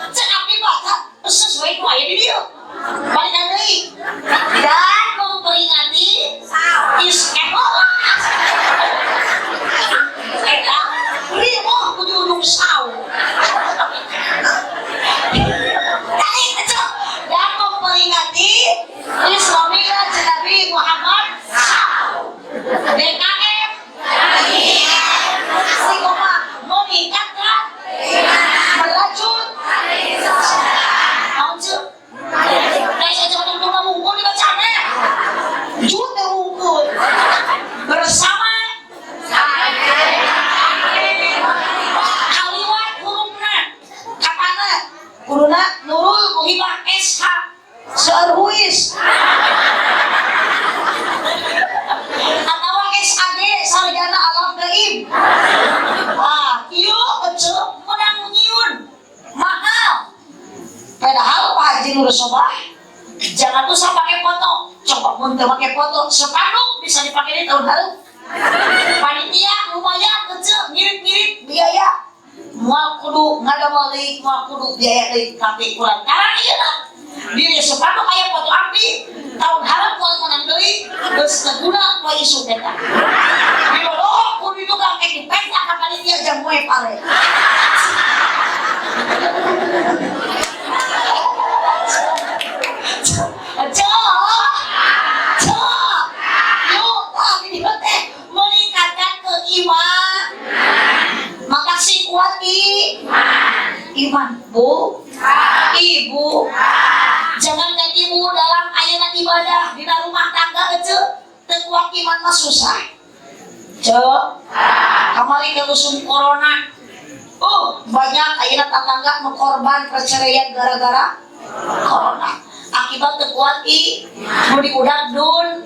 cek abdi baca sesuai nu aya di dieu balikan deui dan memperingati is eta rimo kudu ujung saw. Tarik kecil dan memperingati Isra Mi'raj Nabi Muhammad saw. DKM istiqomah meningkatkan merajut naon ceuk? Nah, saya cuma tunggu wungkul dibacana. Jut teh wungkul. Bersama kaliwat hurufna katana kuduna Nurul Muhibah SH seueur huis. Masjid Nur Sobah. Jangan usah pakai foto. Coba mun teu pakai foto, sepanduk bisa dipakai di tahun lalu. Panitia lumayan kecil, ngirit-ngirit biaya. Moal kudu ngadamel deui, moal kudu biaya deui, tapi kurang karang ieu na. Diri sepanduk aya foto abdi, tahun hareup moal menang deui, geus teu guna poe isuk eta. Diloloho kudu ditukang ek dipenta ka panitia jam moe pare. Meningkatkan keimanan. Maka si kuat iman, Bu, Ibu. Jangankan ibu dalam ayat ibadah di rumah tangga aja, teu kuat iman mah susah. Cek, kamari keusum corona. Oh, banyak ayeuna tetangga nu korban perceraian gara-gara corona. Akibat teu kuat nu diudak dun,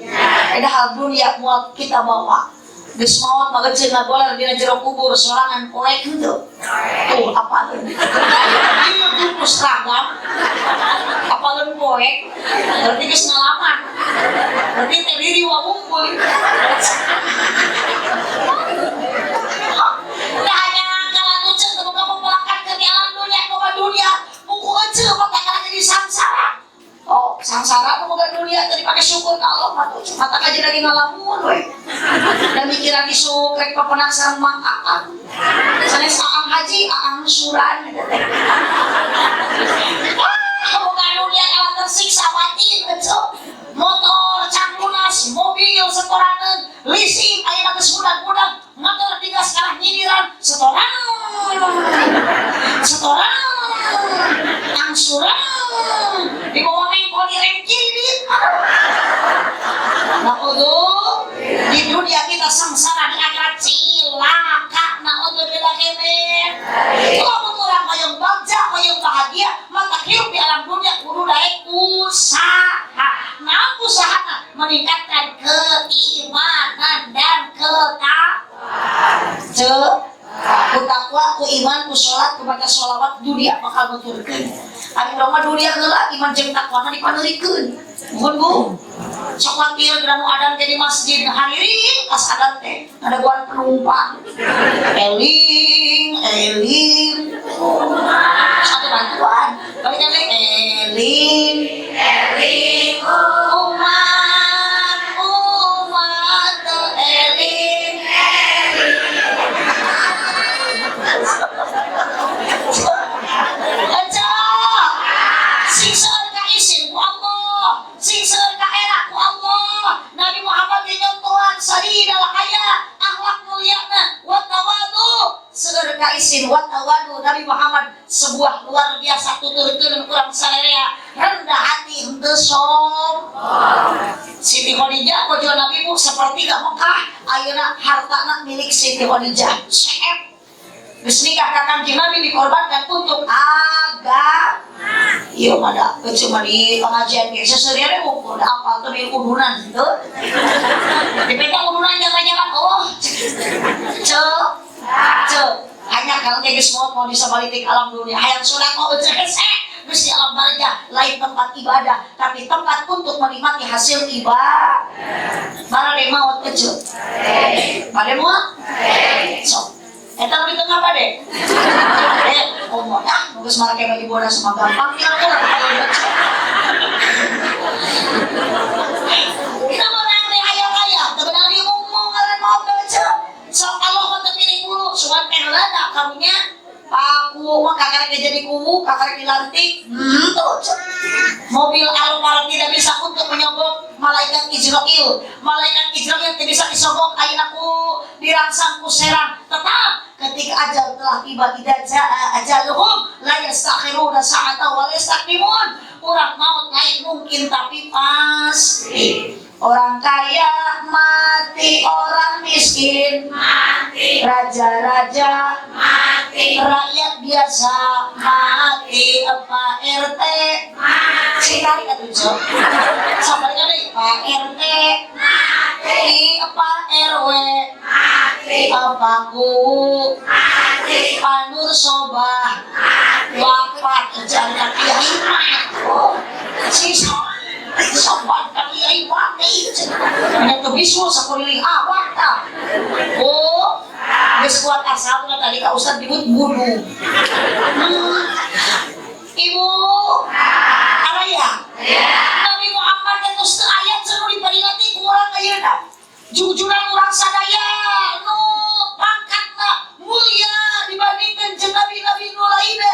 padahal dunia moal kita bawa. Geus maot mah geus ngagoler dina jero kubur sorangan poek henteu. Tuh apaleun. Ieu tuh seragam. Apaleun poek. Berarti geus ngalaman. Berarti teh diri wawungkul. Tah hanya kalau ceuk teu boga pepelakan ke di alam dunia, boga dunia. Buku eceu mah kana jadi sangsara. Oh, sangsara nu boga dunia teu dipake syukur ka Allah mah tuh mata kaji lagi ngalamun we. Dan mikiran isuk rek papenak sareng Mang Aang. Sanes Aang Haji, Aang Suran eta teh. Boga dunia kalah tersiksa batin eceu. Motor can lunas, mobil setoraneun, leasing ayeuna geus budak-budak, motor digas kalah nyindiran, setoran. Setoran. Angsuran. Dibawa mengkol di rem kiri dit. Naudzubillah, di dunia kita sengsara, di akhirat cilaka. Naudzubillah kemen. Lamun urang hoyong bagja, hoyong bahagia, maka hidup di alam dunia kudu daek usaha. Nah, usahana meningkatkan keimanan dan ketakwaan. Cek, ku takwa, ku iman, ku sholat, ku baca sholawat, dunia bakal nuturkeun. Ari urang mah dunia heula iman jeung takwana dipaneurikeun. Nuhun Bu. Sok watir geura nu adan teh di masjid hariring pas adan teh ngadaguan penumpang. Eling, eling. Satu bantuan. Balik lagi eling, eling umat, umat eling, eling. Aja. Sing seueur ka isin ku Allah, sing seueur ka era ku Allah. Nabi Muhammad dinyontohan sayyidal haya, akhlak mulyana wa tawadu. Seueur ka isin wa tawadu. Nabi Muhammad sebuah luar biasa tuturkeun urang sararea, rendah hati henteu sombong. Siti Khadijah bojo Nabi mu sepertiga Mekah, ayeuna hartana milik Siti Khadijah. Seep. Geus nikah ka Kangjeng Nabi dikorbankan untuk agama. Ieu mah da cuma di pengajian ge seserian we ukur da apal teh udunan henteu. Dipegang udunan jangan-jangan oh. Cek. Cek. Hanya kalau geus maot mau disabalitik alam dunia. Hayang sedekah eueuh hese. Geus di alam barzah lain tempat ibadah, tapi tempat untuk menikmati hasil ibadah. Barade maot eceu. Bade moal? Sok. Eta nu di tengah bade. Ngomong ah, geus marake baju bodas mah gampang tinggal urang. Kita menang deh hayang kaya, teu beunang diumum ngaran maot eceu. Sok Allah mah teu pilih bulu, sugan teh heula karunya Pak Kuwu mah kakarek jadi kuwu, kakarek dilantik. Tuh. Mobil Alphard tidak bisa untuk menyogok malaikat Izrail. Malaikat Izrail tidak bisa disogok ayeuna ku dirangsang ku serang. Tetap ketika ajal telah tiba, idza jaa ajaluhum la yastakhiruna sa'ata wa la yastaqdimun. Urang maut lain mungkin tapi pasti. Orang kaya mati, orang miskin mati, raja-raja mati, rakyat biasa mati, Pak RT mati. Sing tarik atuh, Cok. Sampai deui Pak RT mati, Pak RW mati, Pak Kuwu mati, Pak Nur Sobah mati, wafat jangan kiai mah. Sisa sopan kali ai wati. Nya teu bisul sakuliling awak tah. Oh, geus kuat asapna tadi ka Ustad dibut budu. Ibu, araya. Nabi Muhammad teh tos teu aya cenah diperingati ku urang ayeuna. Jujjuran urang sadaya nu pangkatna mulia dibandingkan jeung nabi-nabi nu lainna.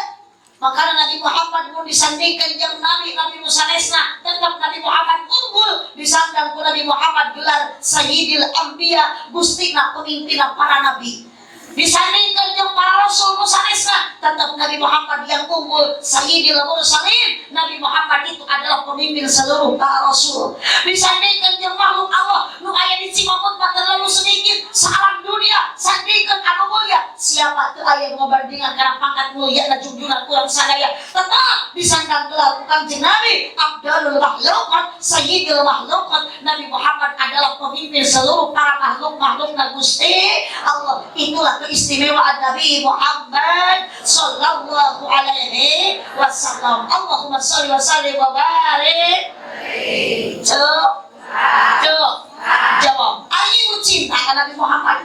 Makanya Nabi Muhammad mun disandingkan jeung nabi-nabi nu sanesna, tetap Nabi Muhammad unggul, disandang ku Nabi Muhammad gelar Sayyidil Anbiya, gustina pemimpinna para nabi. Disandingkan jeung para rasul nu sanesna, tetap Nabi Muhammad yang unggul, Sayyidil Mursalin. Nabi Muhammad itu adalah pemimpin seluruh para rasul. Disandingkan jeung makhluk Allah nu aya di Cimamut mah terlalu sedikit saalam dunia, sandingkan anu mulia, siapa tuh aya nu ngabandingan kana pangkat mulia na junjungan urang sadaya, tetap disandang gelar ku Kanjeng Nabi Abdalul Makhluqat, Sayyidil Makhluqat. Nabi Muhammad adalah pemimpin seluruh para makhluk-makhluk na Gusti Allah. Itulah keistimewaan Nabi Muhammad sallallahu alaihi wasallam. Allahumma sholli wa sallim wa barik. Cuk, cuk, jawab. Ayo ibu cinta ka Nabi Muhammad?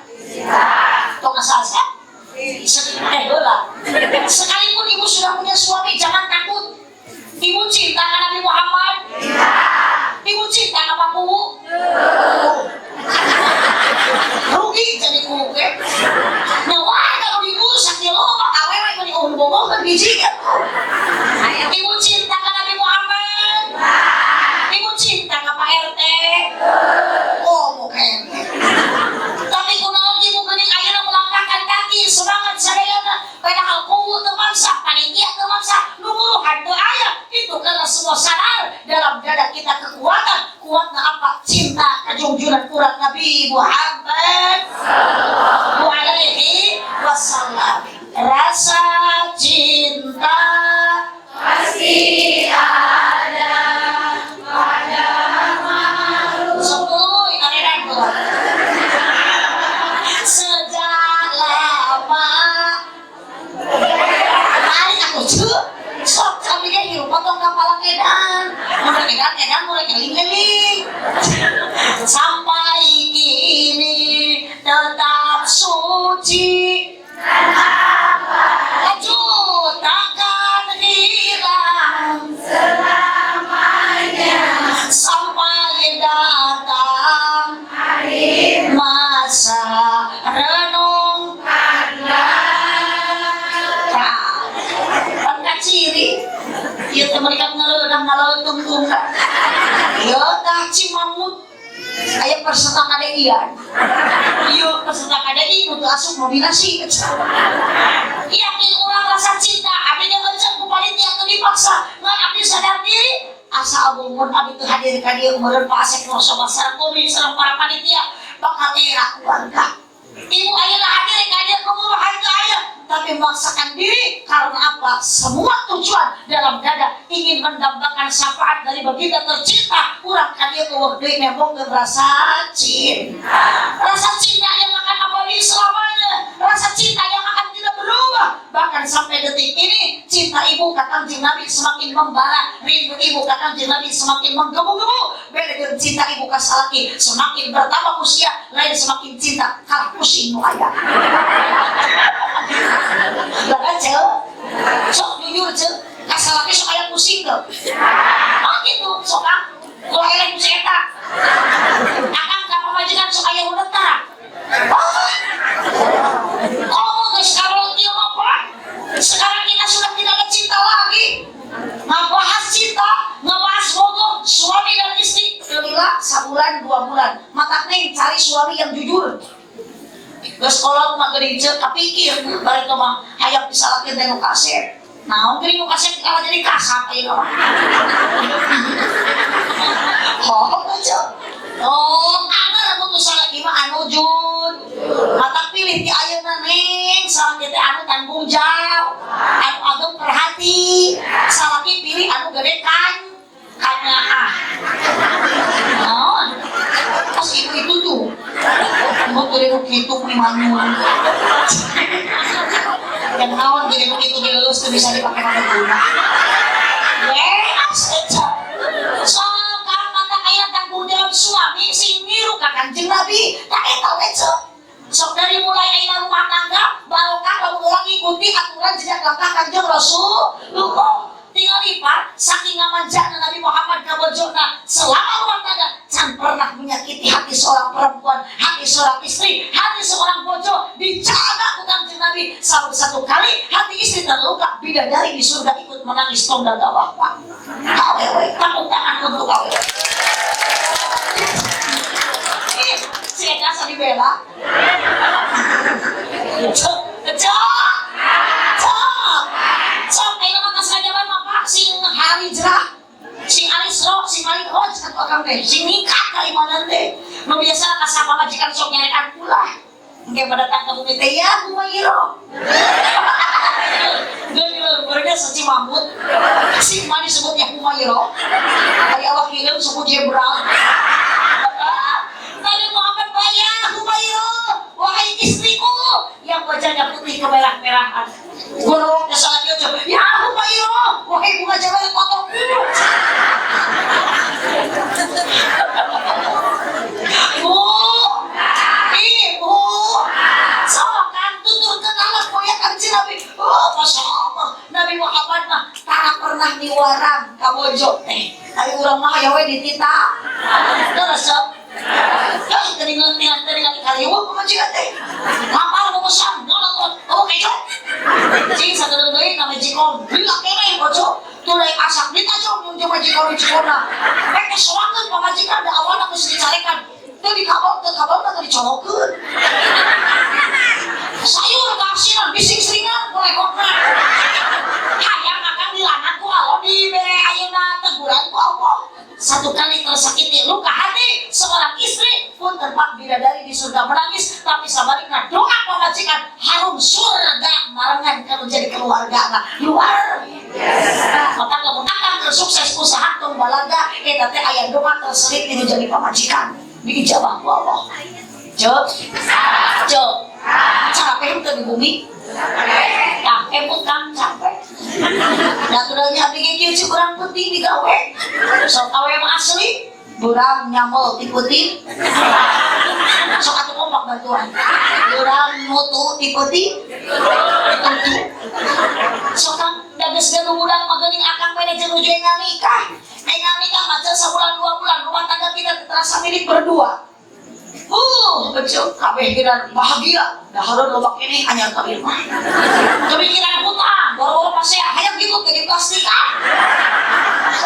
Tong asa-asa. Heula. Sekalipun ibu sudah punya suami, jangan takut. Ibu cinta ka Nabi Muhammad? Ibu cinta ka Pak Kuwu? Rugi jadi kuwu ge. Nyawa kalau dirusak di loba awewe meni eueuh bogoheun hiji kan. Ibu cinta ka Nabi Muhammad? Ibu cinta ka Pak RT? Oh, bukan. Tapi kunaon ibu geuning ayeuna melangkahkan kaki semangat sadayana, padahal kuwu teu maksa, panitia teu maksa, nu nguruhan teu aya. Itu karena semua sadar dalam dada kita kekuatan, kuatna apa? Cinta kajungjuran urang Nabi Muhammad sallallahu alaihi wasallam. Rasa cinta pasti ada pada makhluk. Sepuluh aredan tuh. Sejak lama tarik aku cu sok kami ge hirup potong kapalang edan mun edan edan mun eling-eling sampai kini tetap suci, lanjut, takkan hilang selamanya sampai datang hari masa renung. Kan kaciri ieu teh mereka ngeureunang ngaleutungtung ieu tah Cimamut aya peserta KDI-an ieu peserta KDI nu teu asup nominasi. Yakin urang rasa cinta abdi ge euceun ku panitia, teu dipaksa, ngan abdi sadar diri asa abung mun abdi teu hadir ka dieu meureun Pak Asep Nursoba sareng Umi sareng para panitia bakal era keluarga. Ibu ayeuna hadir ka dieu, keburuhan teu aya, tapi memaksakan diri karena apa? Semua tujuan dalam dada ingin mendambakan syafaat dari baginda tercinta. Urang ka dieu euweuh deui nembongkeun rasa cinta, rasa cinta yang akan abadi selamanya, rasa cinta yang akan tidak berubah. Bahkan sampai detik ini cinta ibu ka Kanjeng Nabi semakin membara, rindu ibu ka Kanjeng Nabi semakin menggebu-gebu. Beda dengan cinta ibu ka salaki, semakin bertambah usia lain semakin cinta, kalah pusing nu aya. Lah cel, sok jujur cel, ka salaki sok aya pusing teu? Oh gitu, sok ah. Ulah eleh ku si eta. Akang ka pamajikan sok aya udet tah? Oh. Oh, geus karon ieu mah, Pak. Sekarang kita sudah tidak ada cinta lagi. Ngabahas cinta, ngabahas bogoh, suami dan istri. Lila sabulan 2 bulan. Mata neng cari suami yang jujur. Geus kolot mah geuning ceuk kapikir bari teh mah hayang disalakkeun teh nu kasep. Naon geuning nu kasep kalah jadi kasap ayeuna mah. Oh, ceuk. Oh, anger mun salaki mah anu jujur. Mata pilih ti ayeuna neng, salaki teh anu tanggung jawab, anu ageng perhati. Salaki pilih anu gede kan kanyaah. Naon? Pas ibu itu tuh, mau gede nu kitu nih manyun. Yang naon gede nu kitu dilulus tuh bisa dipakai pada guna. Eh, asli cok. ka Kanjeng Nabi. Tak eta we ceu. Sok dari mulai ayeuna rumah tangga barokah lamun urang ngikuti aturan jejak langkah Kanjeng Rasulullah. Tinggal lipat saking ngamanjana Nabi Muhammad ka bojona selama rumah tangga can pernah menyakiti hati seorang perempuan, hati seorang istri, hati seorang bojo dijaga ku Kanjeng Nabi. Satu kali hati istri terluka, bidadari di surga ikut menangis tong gawah pak. Awewe, tepuk tangan untuk awewe. Ih, si Eka sadi bela. Cok, cok, cok. Sok ayeuna mah kasajaban mah Pak sing halijrah, sing alisro, sing malik hoj atuh akang teh, sing ningkat keimanan teh. Nu biasa ka pamajikan sok nyarekan ulah. Engke pada datang ke bumi teh ya kumaha. Geuning leureurnya seci mamut. Sing mah disebutnya Humairo. Ari awak hideung suku zebra. Nabi Muhammad bayar Humairo, wahai istriku yang wajahnya putih kemerah-merahan. Gorowoknya salat yo, ya Humairo, wahai bunga jawa yang kotor. Bu, ibu, sok kan tuturkeun anak moya Kanjeng Nabi. Oh, Masya Allah, Nabi Muhammad mah tara pernah miwarang ka bojo teh. Ari urang mah aya we ditita. Terus sok. Ah, teuing kaliwat pamajikan teh. Lapar pesan, nonton. Oh, kejo. Cing sakedeung deui ka majikan. Lila keneh bojo. Tulai asak ditajong mun jeung majikan cikona. Rek soangan pamajikan da awalna geus dicarekan. Teu dikabel, teu kabel teu dicolokeun. Sayur kasinan bising-seringan kulekokna. Hayang akan dilanat ku Allah dibere ayeuna teguran ku Allah. Satu kali tersakiti luka hati seorang istri pun tempat bidadari di surga menangis, tapi sabarikna doa pamajikan harum surga marengan kalau jadi keluarga nah, luar biasa. Maka lamun akang sukses usaha tong balaga eta teh aya doa terselip itu jadi pamajikan diijabah ku Allah. Cek, cek, capek teu di bumi? Tah, emut kang capek. Naturalnya abdi ge kieu kurang penting digawe. Sok awe mah asli, burang nyamel ti peuting. Sok atuh kompak bantuan. Burang nutu ti peuting. Tutu. Sok kang da geus gaduh budak mah geuning akang we jeung nuju enggal nikah. Enggal nikah mah can sabulan 2 bulan rumah tangga kita terasa milik berdua. Betul, kabeh kira bahagia. Dahareun loba keneh anyar kawin mah. Kepikiran hutang, boro-boro pasea, hayang gitu ke plastik ah.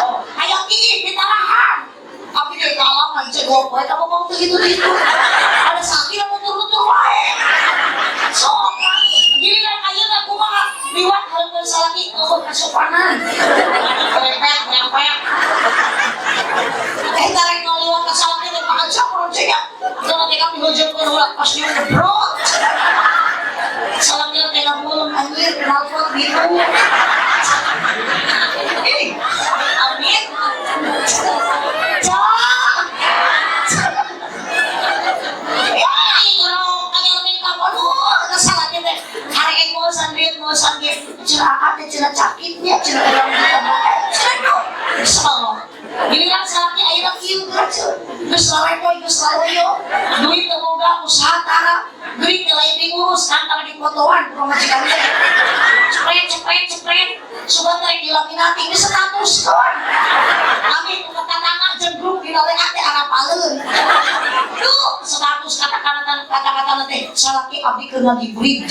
Oh, hayang ieu ditarahan. Tapi ge kalaman cek dua poe kamu mau teu gitu-gitu. Ada sakit mutur-mutur wae. Sok, giliran ayeuna kumaha liwat hareupeun salaki eueuh kasopanan. Repet, repet. Eh tarek ngaliwat ka salaki teh aja urang cek ya. Kalau teh kami gojekeun heula pas dia ngebrot. Salaki teh ngabulung anjir knalpot biru. Ih, amin. Cak. Ya, ieu anyar minta aduh, salaki teh karek mosan duit mosan ge cenah akad teh cenah cakitnya cenah urang kita bae cenah duh. Insyaallah. Giliran salaki ayeuna kieu geura ceuk. Geus lalepoy geus laloyo, duit teu boga usaha tara, duit teh lain diurus kan tara dipotoan ku pamajikan teh. Cepret cepret cepret, sugan teh dilaminati di status kawan. Amin ku tetangga jeung grup dina WA teh arapaleun. Duh, status kata-kata teh salaki abdi keur ngagibrid.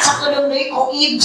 Sakedeung deui koid.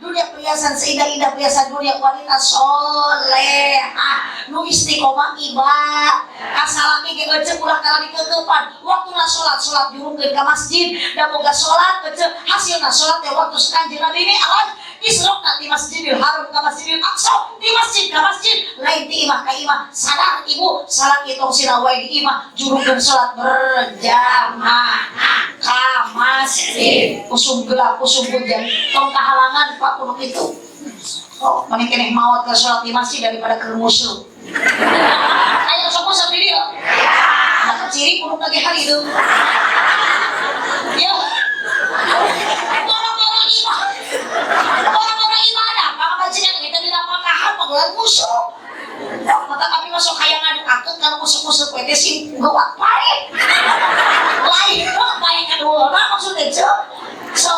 Dunia perhiasan seindah-indah perhiasan dunia wanita solehah nu istiqomah ibadah kasalaki ge eceu ulah kalah dikeukepan waktuna salat salat jurungkeun ka masjid da boga salat eceu hasilna salat teh waktu Kanjeng Nabi Mi'raj Isra di Masjidil Haram ka Masjidil Aqsa di masjid ka masjid lain ti imah ka imah sadar ibu salat tong sira wae di imah jurungkeun salat berjamaah ka masjid usum gelap usum hujan tong kahalangan pak kudu kitu. Oh, mending keneh maot ke salat di masjid daripada ke musuh. Ayo sok usah di dieu. Da keciri kudu lagi hari itu. Ya. bulan musuh. Maka kami masuk kaya ngaduakeun kana musuh-musuh we teh sing geuwat pae. Lain pae kadua maksudnya ceu. So,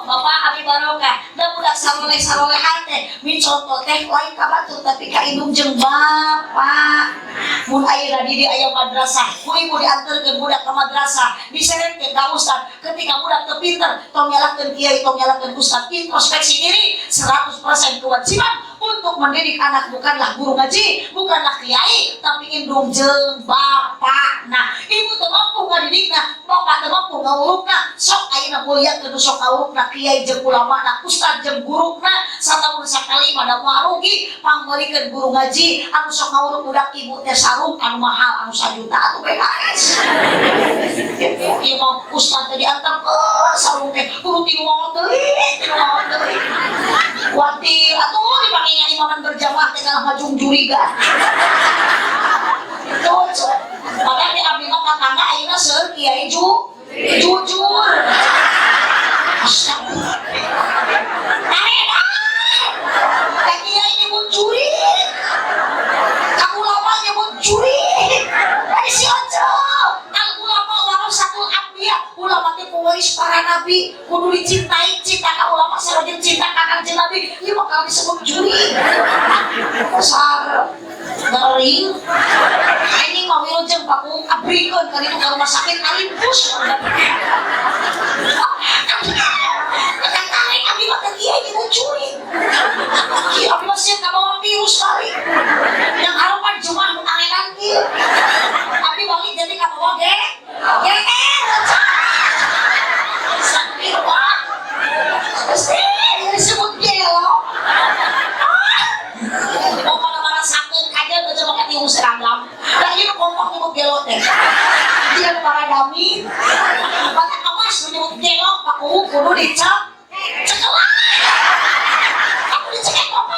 Bapak abi barokah. Da budak saroleh-sarolehan teh micontoh teh lain ka batur tapi ka indung jeung bapak. Mun ayeuna di dieu aya madrasah, ku ibu dianterkeun budak ka madrasah, diseretkeun ka ustad. Ketika budak teu pinter, tong nyalahkeun kiai, tong nyalahkeun ustad, introspeksi diri 100% kewajiban untuk mendidik anak bukanlah guru ngaji, bukanlah kiai, tapi indung jeung bapak. Nah, ibu teu mampu ngadidikna, bapak teu mampu ngawurukna, sok ayeuna muliakeun nu sok ngawurukna kiai jeung ulama, ustad jeung guruna, sataun sakali mah da moal rugi pangmeulikeun guru ngaji anu sok ngawuruk budak ibu teh sarung anu mahal anu sajuta atuh BHS. Ieu mah ustad teh diantep sarung teh kudu tilu maot deui, tilu maot deui. Wati atuh dipake imaman berjamaah teh kalah majung juriga. Tuh, maka di abdi mah tatangga ayeuna seueur kiai jujur. Astagfirullah. Ka kiai nyebut jurig. Ka ulama nyebut jurig. Ai si Ojo. Al ulama warasatul anbiya. Ulama teh pewaris para nabi, kudu dicintai, cinta ka ulama sareng cinta ka Kanjeng Nabi. Ieu bakal disebut jurig. Dasar gering. Anjing mah wilujeng paku abrikeun ka ditu ka rumah sakit alimpus. Kata tarik abdi mah ka kiai nyebut jurig. Kiai abdi mah sieun kabawa virus kali. Yang harapan Jumat nu arenan kieu. Abdi balik jadi kabawa ge. GR. Astagfirullah. Pasti disebut gelo. Oh, mana-mana sakeun kajeun teu coba katiung seragam. Da ieu nu kompak nyebut gelo teh. Dia nu paradami. Mata awas nu nyebut gelo paku kudu dicek. Cekelan. Aku dicekek bapak.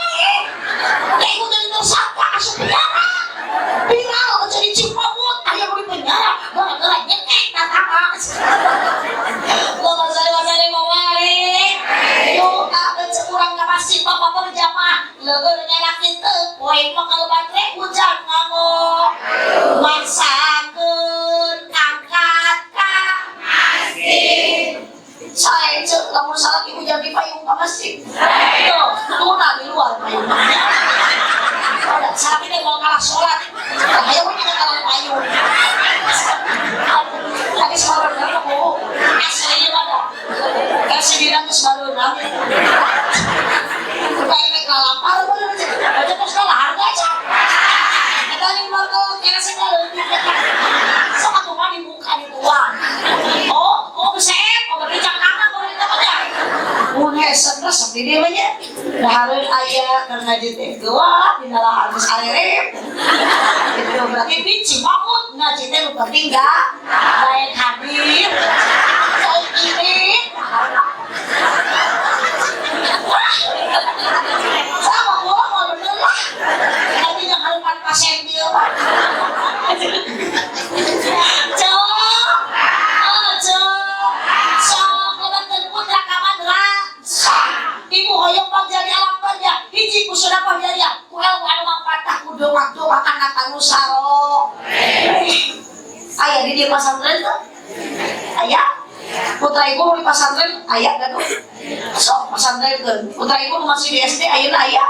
Ya ibu jadi tersangka asup penjara. Viral jadi cipamut aya nu di penjara gara-gara nyekek tatangga. Allahumma sholli wa sallim wa barik. Yuk ka urang ka masjid bapak berjamaah leueur nyarak kitu poe mah kalau baterai hujan nganggo maksakeun angkat ka masjid. Saya cek lamun salah ibu jadi payung ka masjid. Tuh, tuna di luar payungnya. Ada sapi teh mau kalah sholat. Hayang we kalah payung. Lagi sebarang bu. Asli mana? Kasih dina geus bareunang. Kayak kalapar aja pos kalah harga aja. Eta jeung markel kena segala. Sok atuh mah dibuka dituang. Oh, oh beseep, oh berarti cangkangna pemerintah mah nya. Mun hese resep di dieu mah nya. Dahareun aya keur ngaji teh geuwat dina lahar geus arerep. Itu berarti biji mamut ngaji teh nu penting gak baik hadir. Cai ini. Sama gua mau bener lah. Nanti yang harapan pasien dia mah. Cok, oh cok, sok lebatkeun putra ka madrasah. Ibu hoyong pangjari alam kerja, hiji ku sedekah jariah, ku ilmu anu mangpatah ku doa-doa anak anu saro. Aya di dieu pasantren tuh? Aya? Putra ibu di pasantren aya gaduh? Sok pasantrenkeun. Putra ibu masih di SD ayeuna aya?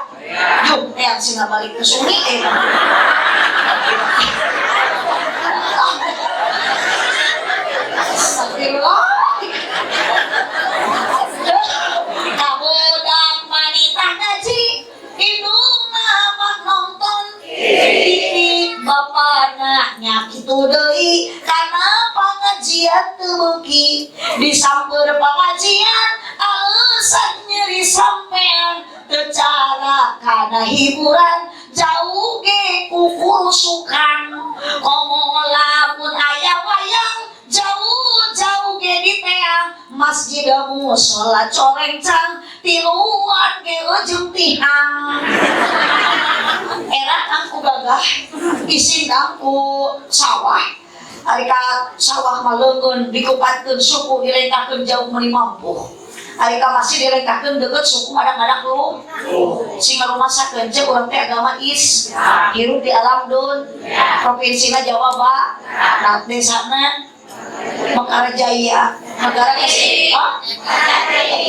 Yuk, teh sing balik ke sungi eh. Astagfirullah. Kabudak manita ngaji, indungna mah nonton TV, bapana nya kitu deui kana pangajian teu beuki, disamper pangajian alasan nyeri sampean teu cara kana hiburan jauh ge kukurusukan komo lamun aya wayang jauh-jauh ge diteang masjid mushola corencang tiluan ge ujung tihang era kangku gagah isin kangku sawah ari ka sawah mah leungeun dikupatkeun suku dilengkahkeun jauh meuni mampuh Ari ka masjid dilengkahkeun deukeut suku ngadak-ngadak lu. Sing ngarumasakeun ceuk urang teh agama is. Hirup di alam dun. Provinsina Jawa Barat. Nah, desana Mekarjaya. Negara is. Oh?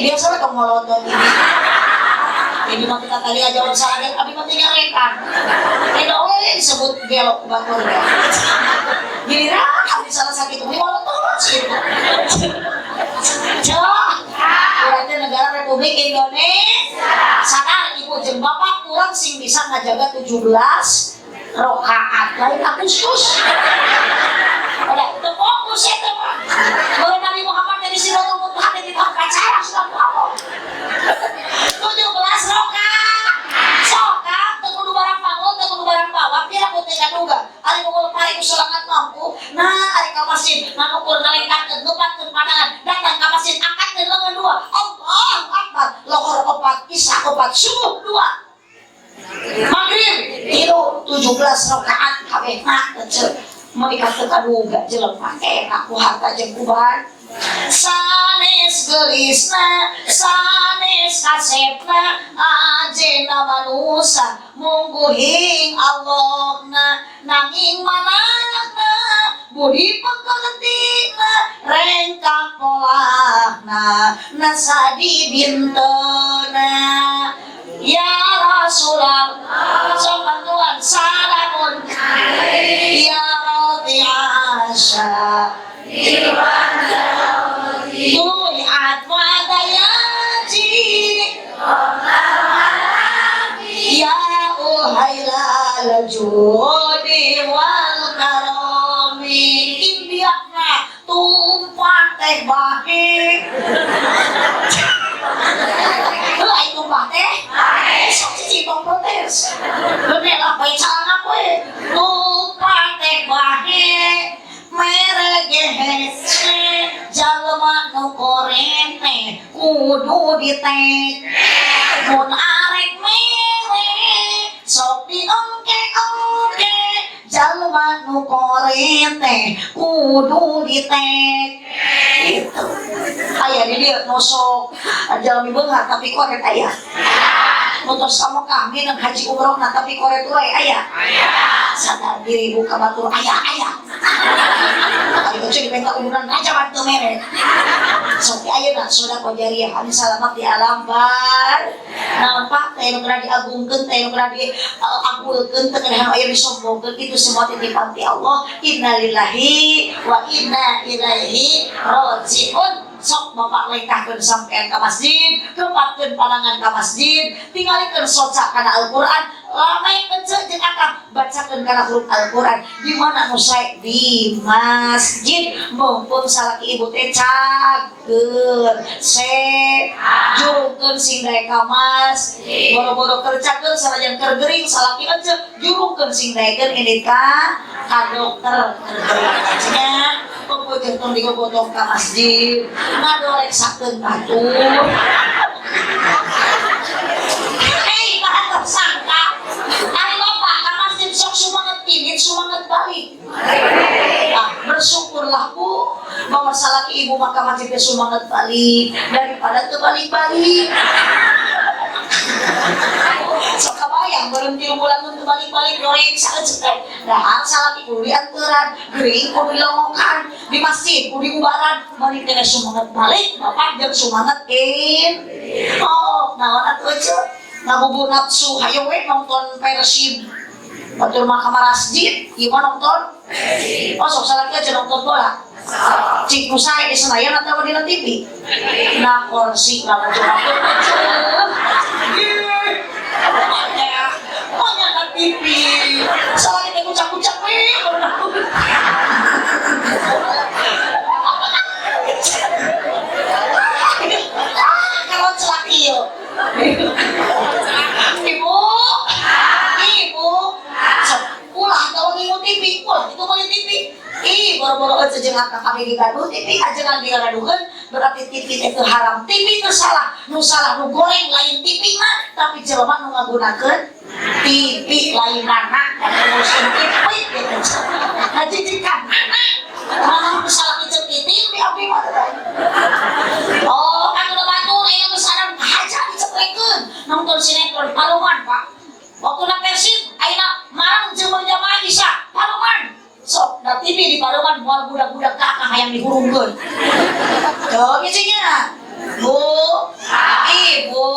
Biasa we molotot ini. Ini mah kita tadi aja orang salah abi mah teu nyarekan. Tidak we disebut gelok batur ya. Giliran abdi salah sakit ini molotot sih. Cok. Urang teh negara Republik Indonesia. Sadar ibu jeung bapak urang sing bisa ngajaga 17 rakaat lain Agustus. Udah teu fokus eta mah. Baru Nabi Muhammad dari Sidratul Muntaha di pacaran sudah ngomong. 17 rakaat. Sok kang teu kudu barang bangun, teu kudu barang bawa, pira ku teu kaduga. Ari mungul pari ku sorangan mampu. Nah, ari ka masjid nganukur ngalengkahkeun ngepatkeun pandangan, datang ka masjid angkatkeun lengan dua. Allahu Akbar. Lohor 4, isya 4, subuh 2. Maghrib tilu 17 rakaat kabeh mah kecil. Menikah teu kaduga jelema enak ku harta jeung kuban. Sanes gelisna, sanes kasepna, ajena manusa mungguhing Allahna, nanging manahna budi pekertina rengkak polahna nasadi bintena. Ya Rasulullah, sok bantuan salamun ya Rabbi Asya Tulihat wadayaji Ya uhailal judi wal karami. Indiana tumpah teh bahe. Heuh ai tumpah teh sok cicing tong protes. Bener apa calana we tumpah teh bahe mere gehece jalma nu korene kudu ditek mun arek mere sok diengke-engke jalma nu korene kudu ditek gitu. Aya di dieu nu sok jalmi beunghar tapi koret aya. Nu tos ka Mekah minang haji umrohna tapi koret wae aya. Sadar diri buka batur aya aya. Ari teh diminta umuran raja bantu mere. Sok di ayeuna sedekah jariah anu salamat di alam bar. Naon Pak teh nu kena diagungkeun teh nu kena diagulkeun teh kena aya disombongkeun itu semua titipan ti Allah. Innalillahi wa inna ilaihi rajiun. Sok bapak lengkahkeun sampean ka masjid, kempatkeun panangan ka masjid, tingalikeun soca kana Al-Qur'an, lamai ece jeung akang bacakeun kana huruf Al-Qur'an. Di mana nu sae di masjid, mumpung salaki ibu teh cager, se jurungkeun sing daek ka masjid, boro-boro keur cager sanajan keur gering salaki ece jurungkeun sing daekeun indit ka dokter keur gering nya. Pupujeng tong digobotong ka masjid, ngadoreksakeun batur. Hei, para tersangka. Ari bapak ka masjid sok sumanget indit, sumanget balik. Nah, bersyukurlah Bu bahwa salaki ibu mah ka masjid teh sumanget balik daripada teu balik-balik. Sok kabayang berhenti bulan teu balik-balik dorek saeutik. Dahar salaki kudu dianteran, gering kudu dilongokan, di masjid kudu diubaran, balik teh sumanget balik, bapak jeung sumanget in. Oh, naon atuh ece? Ngabubur nafsu hayo we nonton Persib. Batur mah ka masjid, ieu mah nonton. Oh, sok salaki aja nonton bola. Cik nu sae di Senayan atawa dina TV. Na kursi lamun nonton ece. Banyak na TV. Salaki teh kucak-kucak we. Kalau celaki yo. Ibu, ibu, ulah kalau ngingu TV, ulah itu meuli TV. Ih, boro-boro aja jeung akang kami digaduh TV, ajengan digaduhkeun berarti TV teh teu haram, TV teu salah, nu salah nu goreng lain TV mah, tapi jelema nu ngagunakeun TV lain anak, ngurusin TV gitu. Ngajijikan anak. Mana nu salah ngicep TV di abdi mah teh. Oh, kan udah batur Nonton sinetron paluman, Pak. Waktu na Persib ayeuna marang jeung berjamaah isya paluman. Sok da TV di paluman moal budak-budak kakak hayang dihurungkeun. Tuh nya. Bu, ibu,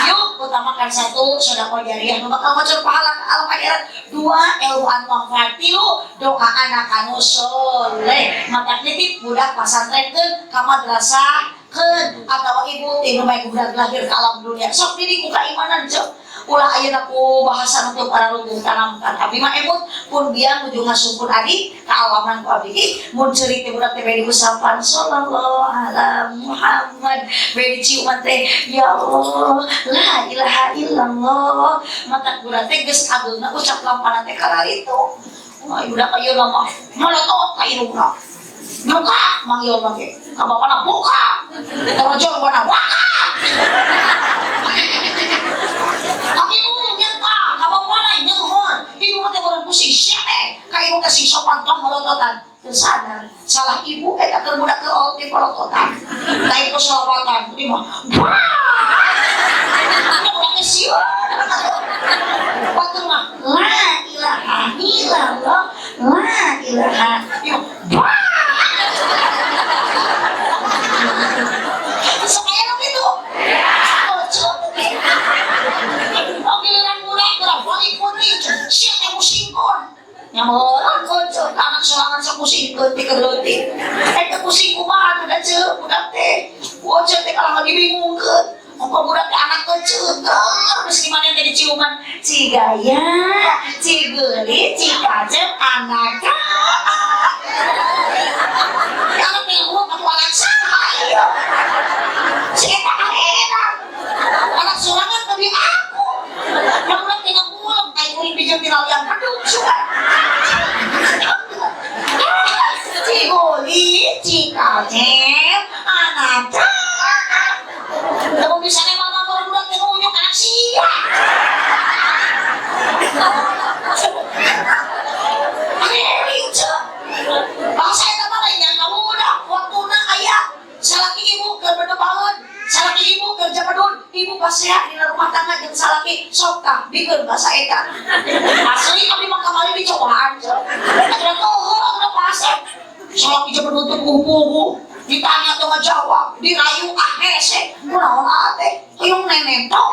yuk utamakan satu sedekah jariah nu bakal ngocor pahala ke alam akhirat. Dua ilmu anu manfaat, tilu doa anak anu soleh. Mata nitip budak pasantrenkeun ka madrasah keun atawa ibu ti nu bae budak lahir ke alam dunia. Sok didik ku keimanan cek. Ulah ayeuna ku bahasan untuk para runtuh tanamkan. Abi mah emut pun biang nuju ngasungkun adi kaalaman ku abdi. Ih, mun ceurik teh budak teh bade diusapan sallallahu ala Muhammad. Bade diciuman teh ya Allah la ilaha illallah. Mata budak teh geus ageungna ucap lampana teh kararitu. Wah, budak ayeuna mah molotot ka irungna. Buka manggil mah ge. Ka bapana buka. Torojong bana waka. Ibu teh orang pusing sia teh ka ibu teh sing sopan tong molototan teu sadar salah ibu eta keur budak keur olti polototan lain ku selawatan ieu mah wah budak teh sieun batur mah la ilaha illallah la ilaha illallah sok aya nu kitu oh giliran budak geura balik putih sia teh musingkon nyameurang kocok anak sorangan sok musingkeun ti keur leutik eta pusing kumaha atuh da ceuk budak teh bocah teh kalah lagi bingungkeun ongko budak teh anak kecil terus gimana teh diciuman cigaya cigeulit cikacep anak anak teh ngomong atuh anak saha ieu si eta enak anak sorangan teh aku yang budak teh ngulem kayak kuring bijeng tina liang pedung suka Ciguli, cikacep, anak kamu bisa nih mama baru budak teh ngunyuk anak sia. Bahasa eta mah lain yang kamu budak waktuna aya salaki ibu keur berdebangeun, salaki ibu keur jabadun, ibu pasea dina rumah tangga jeung salaki sok tah bikeun bahasa eta. Asli abdi mah kamari dicobaan ceu. Atuh tuh atuh pasea. Salaki jabadun teu puguh-puguh, ditanya teu ngajawab, dirayu ah hese. Kunaon ah teh? Hayang nenetok.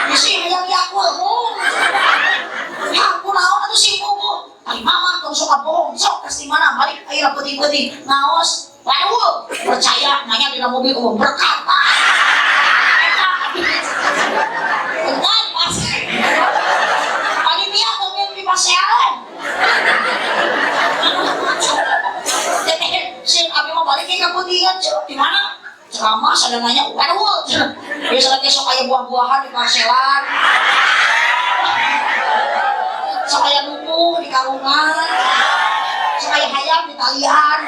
Bisi hayang yakul mung. Ya kunaon atuh sing puguh. Ai mama tong sok bohong, sok kas di mana balik ayeuna peuting-peuting ngaos. Waduh, percaya nanya dina mobil umum berkata. Eta enggak pasti. Panitia tong yang di pasean. Si abi mau balik ke kaputingan cuy, di mana? Ceramah sada nanya, waduh. Biasanya teh sok aya buah-buahan di parselan. Sok aya nuku di karungan. Sok aya hayam di talian.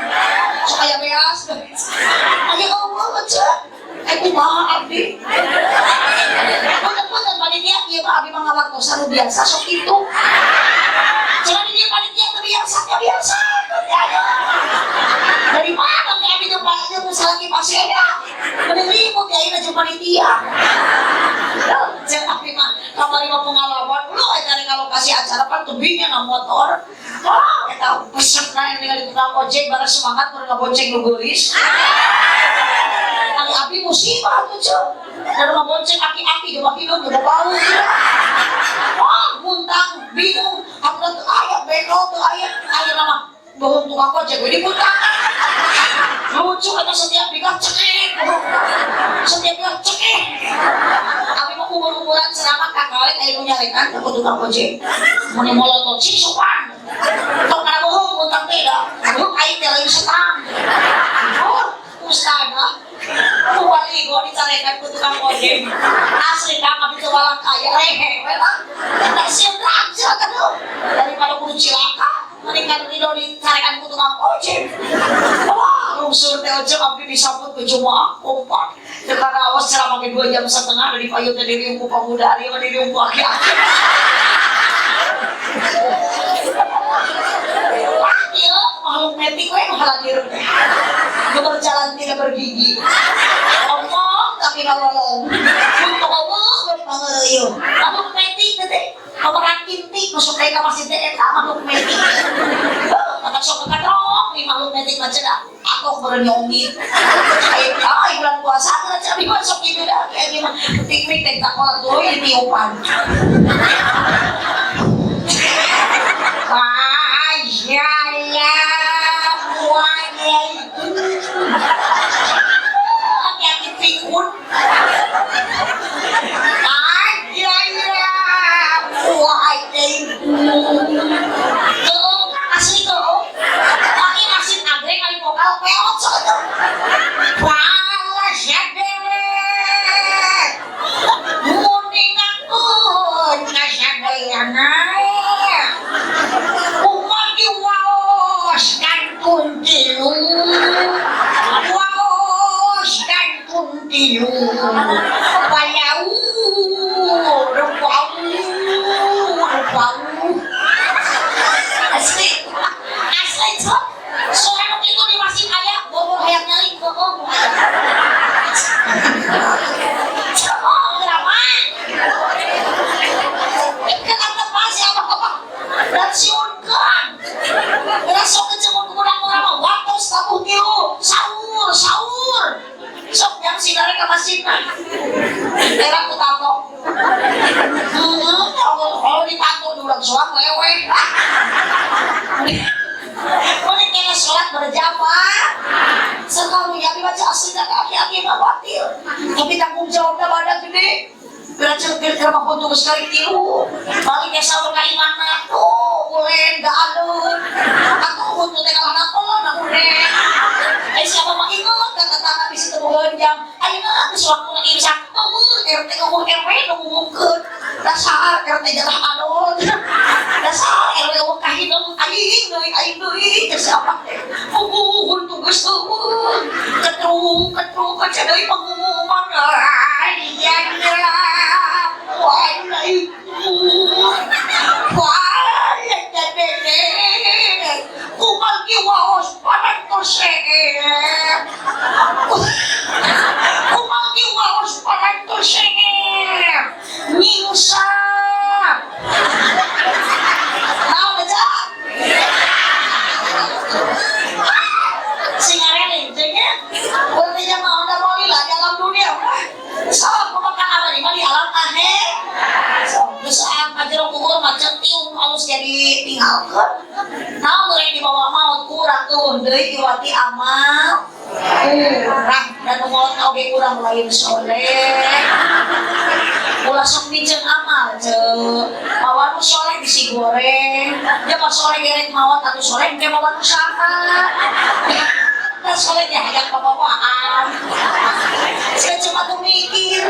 Sok aya beas. Aya eueuh cuy. Eh kumaha abdi? Punten-punten panitia ieu mah abdi mah ngawartosan nu biasa sok kitu. Cenah di dieu panitia teu biasa, teu biasa. Dari mana ke abdi teh panitia salaki pasea? Mending ribut ya ayeuna jeung panitia. Jeung abdi mah kamari mah pengalaman lu eta rek lokasi acara pan tebingnya na motor. Wah, eta pesetna yang ningali tukang ojek bara semangat mun ngabonceng nu geulis. Ali abdi musibah tuh cuy. Dan ngabonceng aki-aki jeung hidung jeung bau. Wah, muntang bingung. Aku teu aya bengkel teu aya. Ayeuna mah bohong tukang ojek we diputar. Lucu eta setiap nikah cekek. Setiap nikah cekek. Abi mah umur-umuran ceramah kakalek aya nu nyarekan ka tukang ojek. Mun molotot si sopan. Tong kana bohong muntang teh da. Aduh aing teh lain setang. Oh, ustaz. Kuwali gua dicarekan ku tukang ojek. Asli kang abi teh walang kaya rehe we lah. Tak sieun raja aduh. Daripada kudu cilaka. Mendingan ridho dicarekan ku tukang ojek. Wah, lungsur teh ojek abdi disambut ke Jumaah kompak. Teu karaos ceramah ge 2,5 jam dari payun teh diriung ku pemuda ari mah diriung ku aki-aki. Wah, ieu makhluk metik we nu halandir teh. Nu berjalan tidak bergigi. Omong tapi ngalolong. metik nu sok ka masjid teh eta makhluk metik. Mata sok katrok nih makhluk metik mah cenah atok beureun nyomit. Ai bulan puasa geus abi mah sok kitu dah kayak mah metik teh takola tuluy ditiupan. Assalamualaikum. Hati-hati pikun. Assalamualaikum. Tuh, asli tuh. Kaki masih agreng kali vokal peot sok tuh. Balas sadek. Muning aku kasadayana. Umagi waos kantun tilu. Waos kantun tilu. Palau rupau rupau. Asli asli cok. Suara itu di masjid aya bobor hayang nyali bohong aya. Cok drama. Kenapa pasti apa-apa? Rasionkan. Rasok kecemon kurang-kurang mah waktu tabuh tilu sahur sahur. Sok jam sinare ka masjid mah. Era ku tato. Kalau ditato diulang soang leweh. Mun kena salat berjamaah. Sekali abi baca asli da aki-aki mah batil. Tapi tanggung jawabna badak gede. Belajar ke rumah kuntung sekali tilu. Balik ke sahur ka imahna tuh ulen gaalun. Atuh huntu teh kalah napon ulen. Siapa mah inget ka tetangga bisi teu boga jam. Ayeuna geus waktuna imsak. Eueuh RT eueuh RW nu ngumumkeun. Dasar RT jatah adon. Dasar RW eueuh kahideung aing deui aing deui teh siapa teh. Eueuh huntu geus eueuh. Ketruk ketruk kaca deui pengumuman. Assalamualaikum. Kumagi waos parantos. Kumagi waos parantos. Nyingsa. Naon aja? Sing arene teh nya. Urang teh mah onda moal di alam dunia mah. Sok kumaha abadi mah di alam akhir. Sok geus ka jero kubur mah tiung alus jadi tinggalkeun. Naon nu rek dibawa maut kurang eueuh deui iwati amal kurang dan nu maot oge kurang lain soleh. Ulah sok miceun amal ceu. Mawa nu soleh bisi goreng. Dia mah soleh gerek maot atuh soleh engke mawa nu saha. Da soleh nya hayang pabawaan. Saya cuma tuh mikir,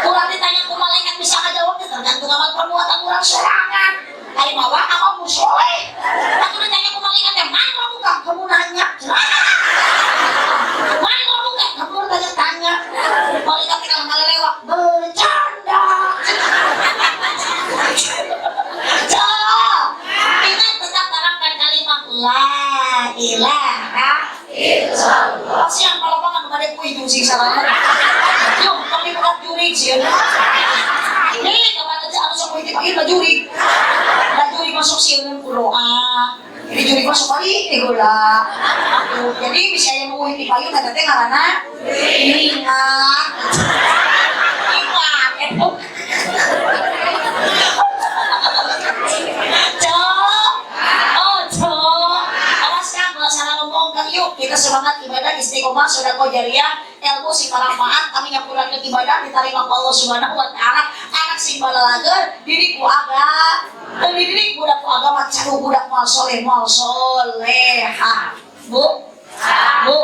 urang ditanya ku malaikat bisa ngajawab teh tergantung amal perbuatan urang sorangan. Ari mawa amal nu soleh. Atuh ditanya ku malaikat teh, "Man buka?" Kamu nanya. Man buka? Kamu tanya-tanya. Malaikat teh kalau ngalewat bercanda. Cok, ingat tetap terapkan kalimat la ilaha illallah. Pasti yang palapangan kepada ku hidung sing sarana. Yuk, kami bukan jurik sih. Nih, kapan aja anu sok politik panggil jurik. Da jurik masuk sieun ku doa. Jadi jurik masuk kali di heula. Tuh, jadi bisa aya nu di payun eta teh ngaranna ingat. Ingat eta. Cok. Oh, cok. Awas kan kalau salah ngomong kan yuk kita semangat ibadah istiqomah sedekah jariah ilmu sing manfaat kami nyapurakeun ibadah diterima ku Allah Subhanahu wa taala anak sing balalager diri ku agama dididik budak ku agama cadu budak moal soleh moal solehah. Bu, bu,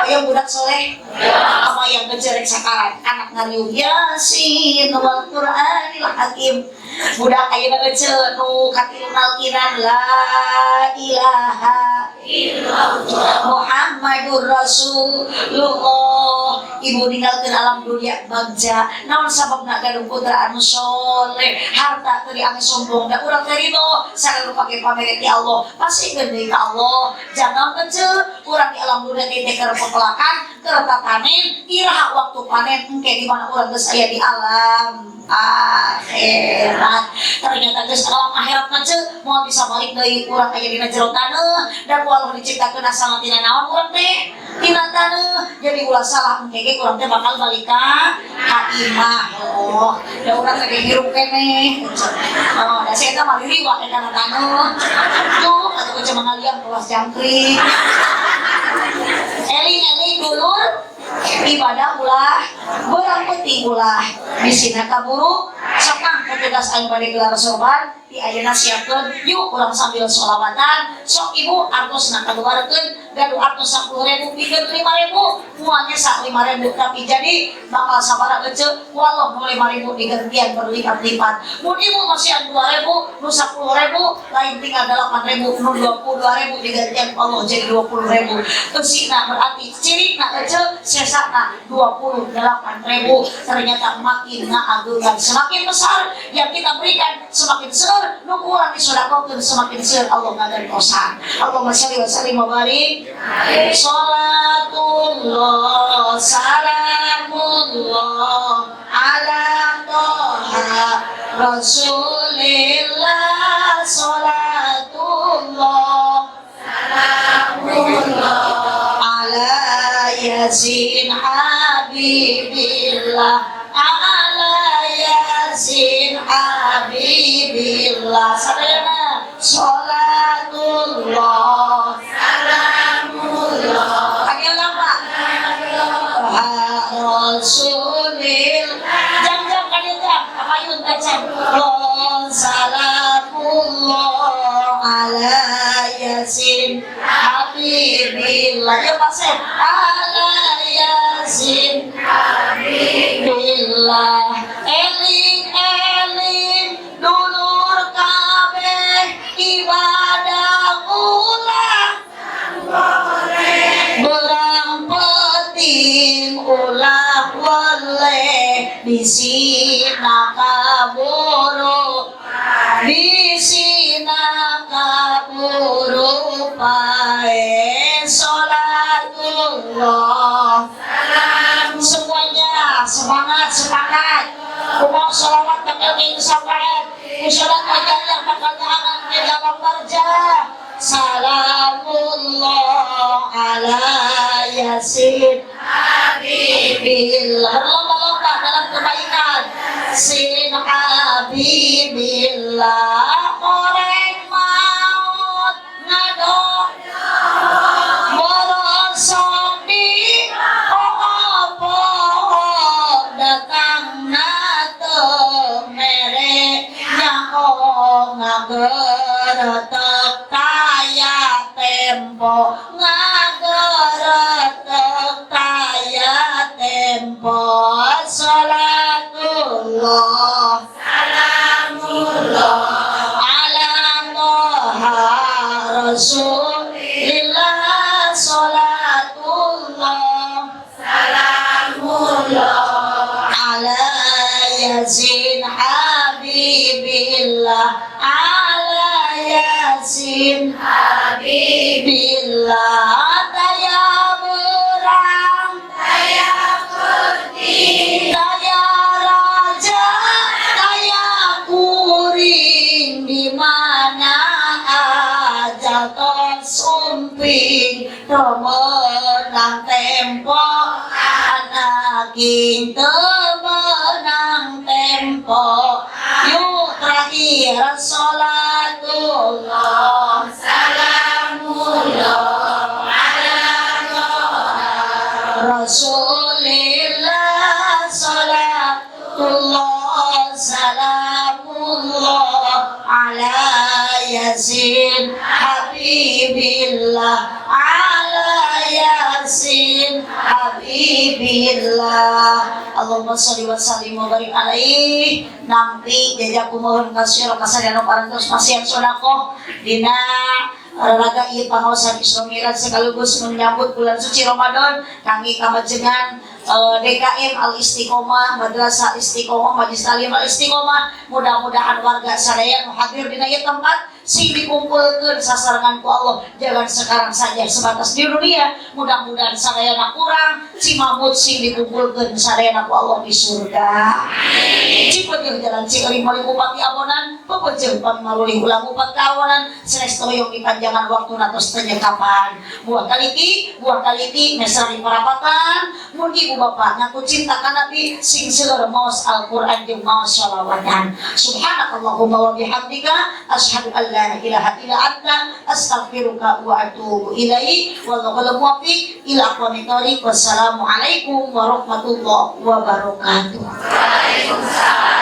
oh budak soleh apa yang ngejerek sakarat anak ngariung Yasin wal Qur'anil Hakim budak ayeuna ece nu katilu nalkinan la ilaha illallah Muhammadur Rasulullah. Ibu ninggalkeun alam dunia bagja naon sababna gaduh putra anu soleh harta teu diange sombong da urang teh ridho sagala pake pamere ti Allah pasihkeun deui ka Allah. Jangan kecil urang di alam dunia teh keur pepelakan keur tatanen iraha waktu panen engke di mana urang geus aya di alam. Akhirat. Ternyata geus alam akhirat mah, ceu, moal bisa balik deui. Urang aya dina jero taneuh dan walau diciptakeun asal tina naon urang teh? Tina taneuh. Jadi ulah salah, engke ge urang teh bakal balik ka imah. Oh, da urang teh hirup keneh. Oh, da saya mah liliwat eta taneuh. Tuh, atuh cuma ngaliang kelas jangkrik. Eling-eling, dulur, ibadah ulah beurang penting, ulah bisina kaburu. Sok, Kang, petugas anu bade gelar sorban di ayeuna siapkeun. Yuk, urang sambil sholawatan. Sok, Ibu, artosna kaluarkeun. Gaduh artos 10.000 pikeun 5.000, mualnya sak 5.000, tapi jadi bakal sabaraha ece? Walau nu 5.000 digantian berlipat-lipat. Mun ibu masih 2.000, nu 10.000 lain tinggal 8.000, nu 22.000 digantian Allah jadi 20.000. Eusina berarti cirikna ece, sesana 28.000. Ternyata makin ngaageungan, semakin besar yang kita berikan semakin seueur nu kurang disodakokeun, semakin seueur Allah ngagantosan. Allahumma sholli wa sallim wa barik. Salatullah salamullah ala Toha Rasulillah. Salatullah ala Yasin Habibillah, ala Yasin Habibillah. Sadayana, salatullah salamullah. Panggil lama Rasulil jam jam kadieu jam kapayun kacang. Salamullah ala Yasin Habibillah. Ya Pasep, ala Yasin Habibillah. Eling eling, dulur kabeh, ibadah ulah beurang penting, ulah weleh, bisina kaburu, bisina kaburu paeh. Salatullah semuanya, semangat, sepakat. Kumaha sholawat bakal kayak syafaat, ku sholat wajahnya bakal nyahangan ke dalam barjah. Salamullah ala Yasin Habibillah. Berlomba-lomba dalam kebaikan. Sin Habibillah. Koreng maut ngadok borosong di poho, datang nate mere nyaho, ngageretek kaya tempo, ngageretek kaya tempo. Salatullah salamullah ala Toha Rasulillah. Salatullah salamullah ala Yasin Habibillah, ala Yasin Habibillah. Taya beurang, taya peuting, taya raja, taya kuring, di mana aja tos sumping, temenang tempo anaking, temenang tempo. Yuk, terakhir, salatullah salamullah ala Rasulillah. Salatullah salamullah ala Yasin Habibillah, ala Yasin Habibillah. Allahumma sholli wa sallim wa barik alaihi. Nampi jajaku mohon kasih kasadayana parantos masihan sedekah dina raga ieu pangaosan Isra Mi'raj sekaligus menyambut bulan suci Ramadan kangge kamajengan DKM Al Istiqomah, Madrasah Istiqomah, Majlis Talim Al Istiqomah. Mudah-mudahan warga sadaya nu hadir dina ieu tempat Sing dikumpulkeun sasarengan ku Allah. Jangan sekarang saja, sebatas di dunia. Mudah-mudahan sadayana kurang cimamut, sing dikumpulkeun sadayana ku Allah di surga. Cipeuteun jalan cikeling meuli bupati awonan, pepeuceun pami ulang upat kawanan, sanes hoyong dipanjangan waktu tos teu kapan. Buah kaliti, buah kaliti mesra di parapatan, mun ibu bapak ngaku cinta ka Nabi, sing seueur maos Al-Qur'an jeung maos sholawatan. Subhanakallahumma wa bihamdika, asyhadu an la ilaha illa anta, astaghfiruka wa atubu ilaik. Wallahu muwaffiq ila aqwamit thoriq. Wassalamualaikum warahmatullahi wabarakatuh. Waalaikumsalam.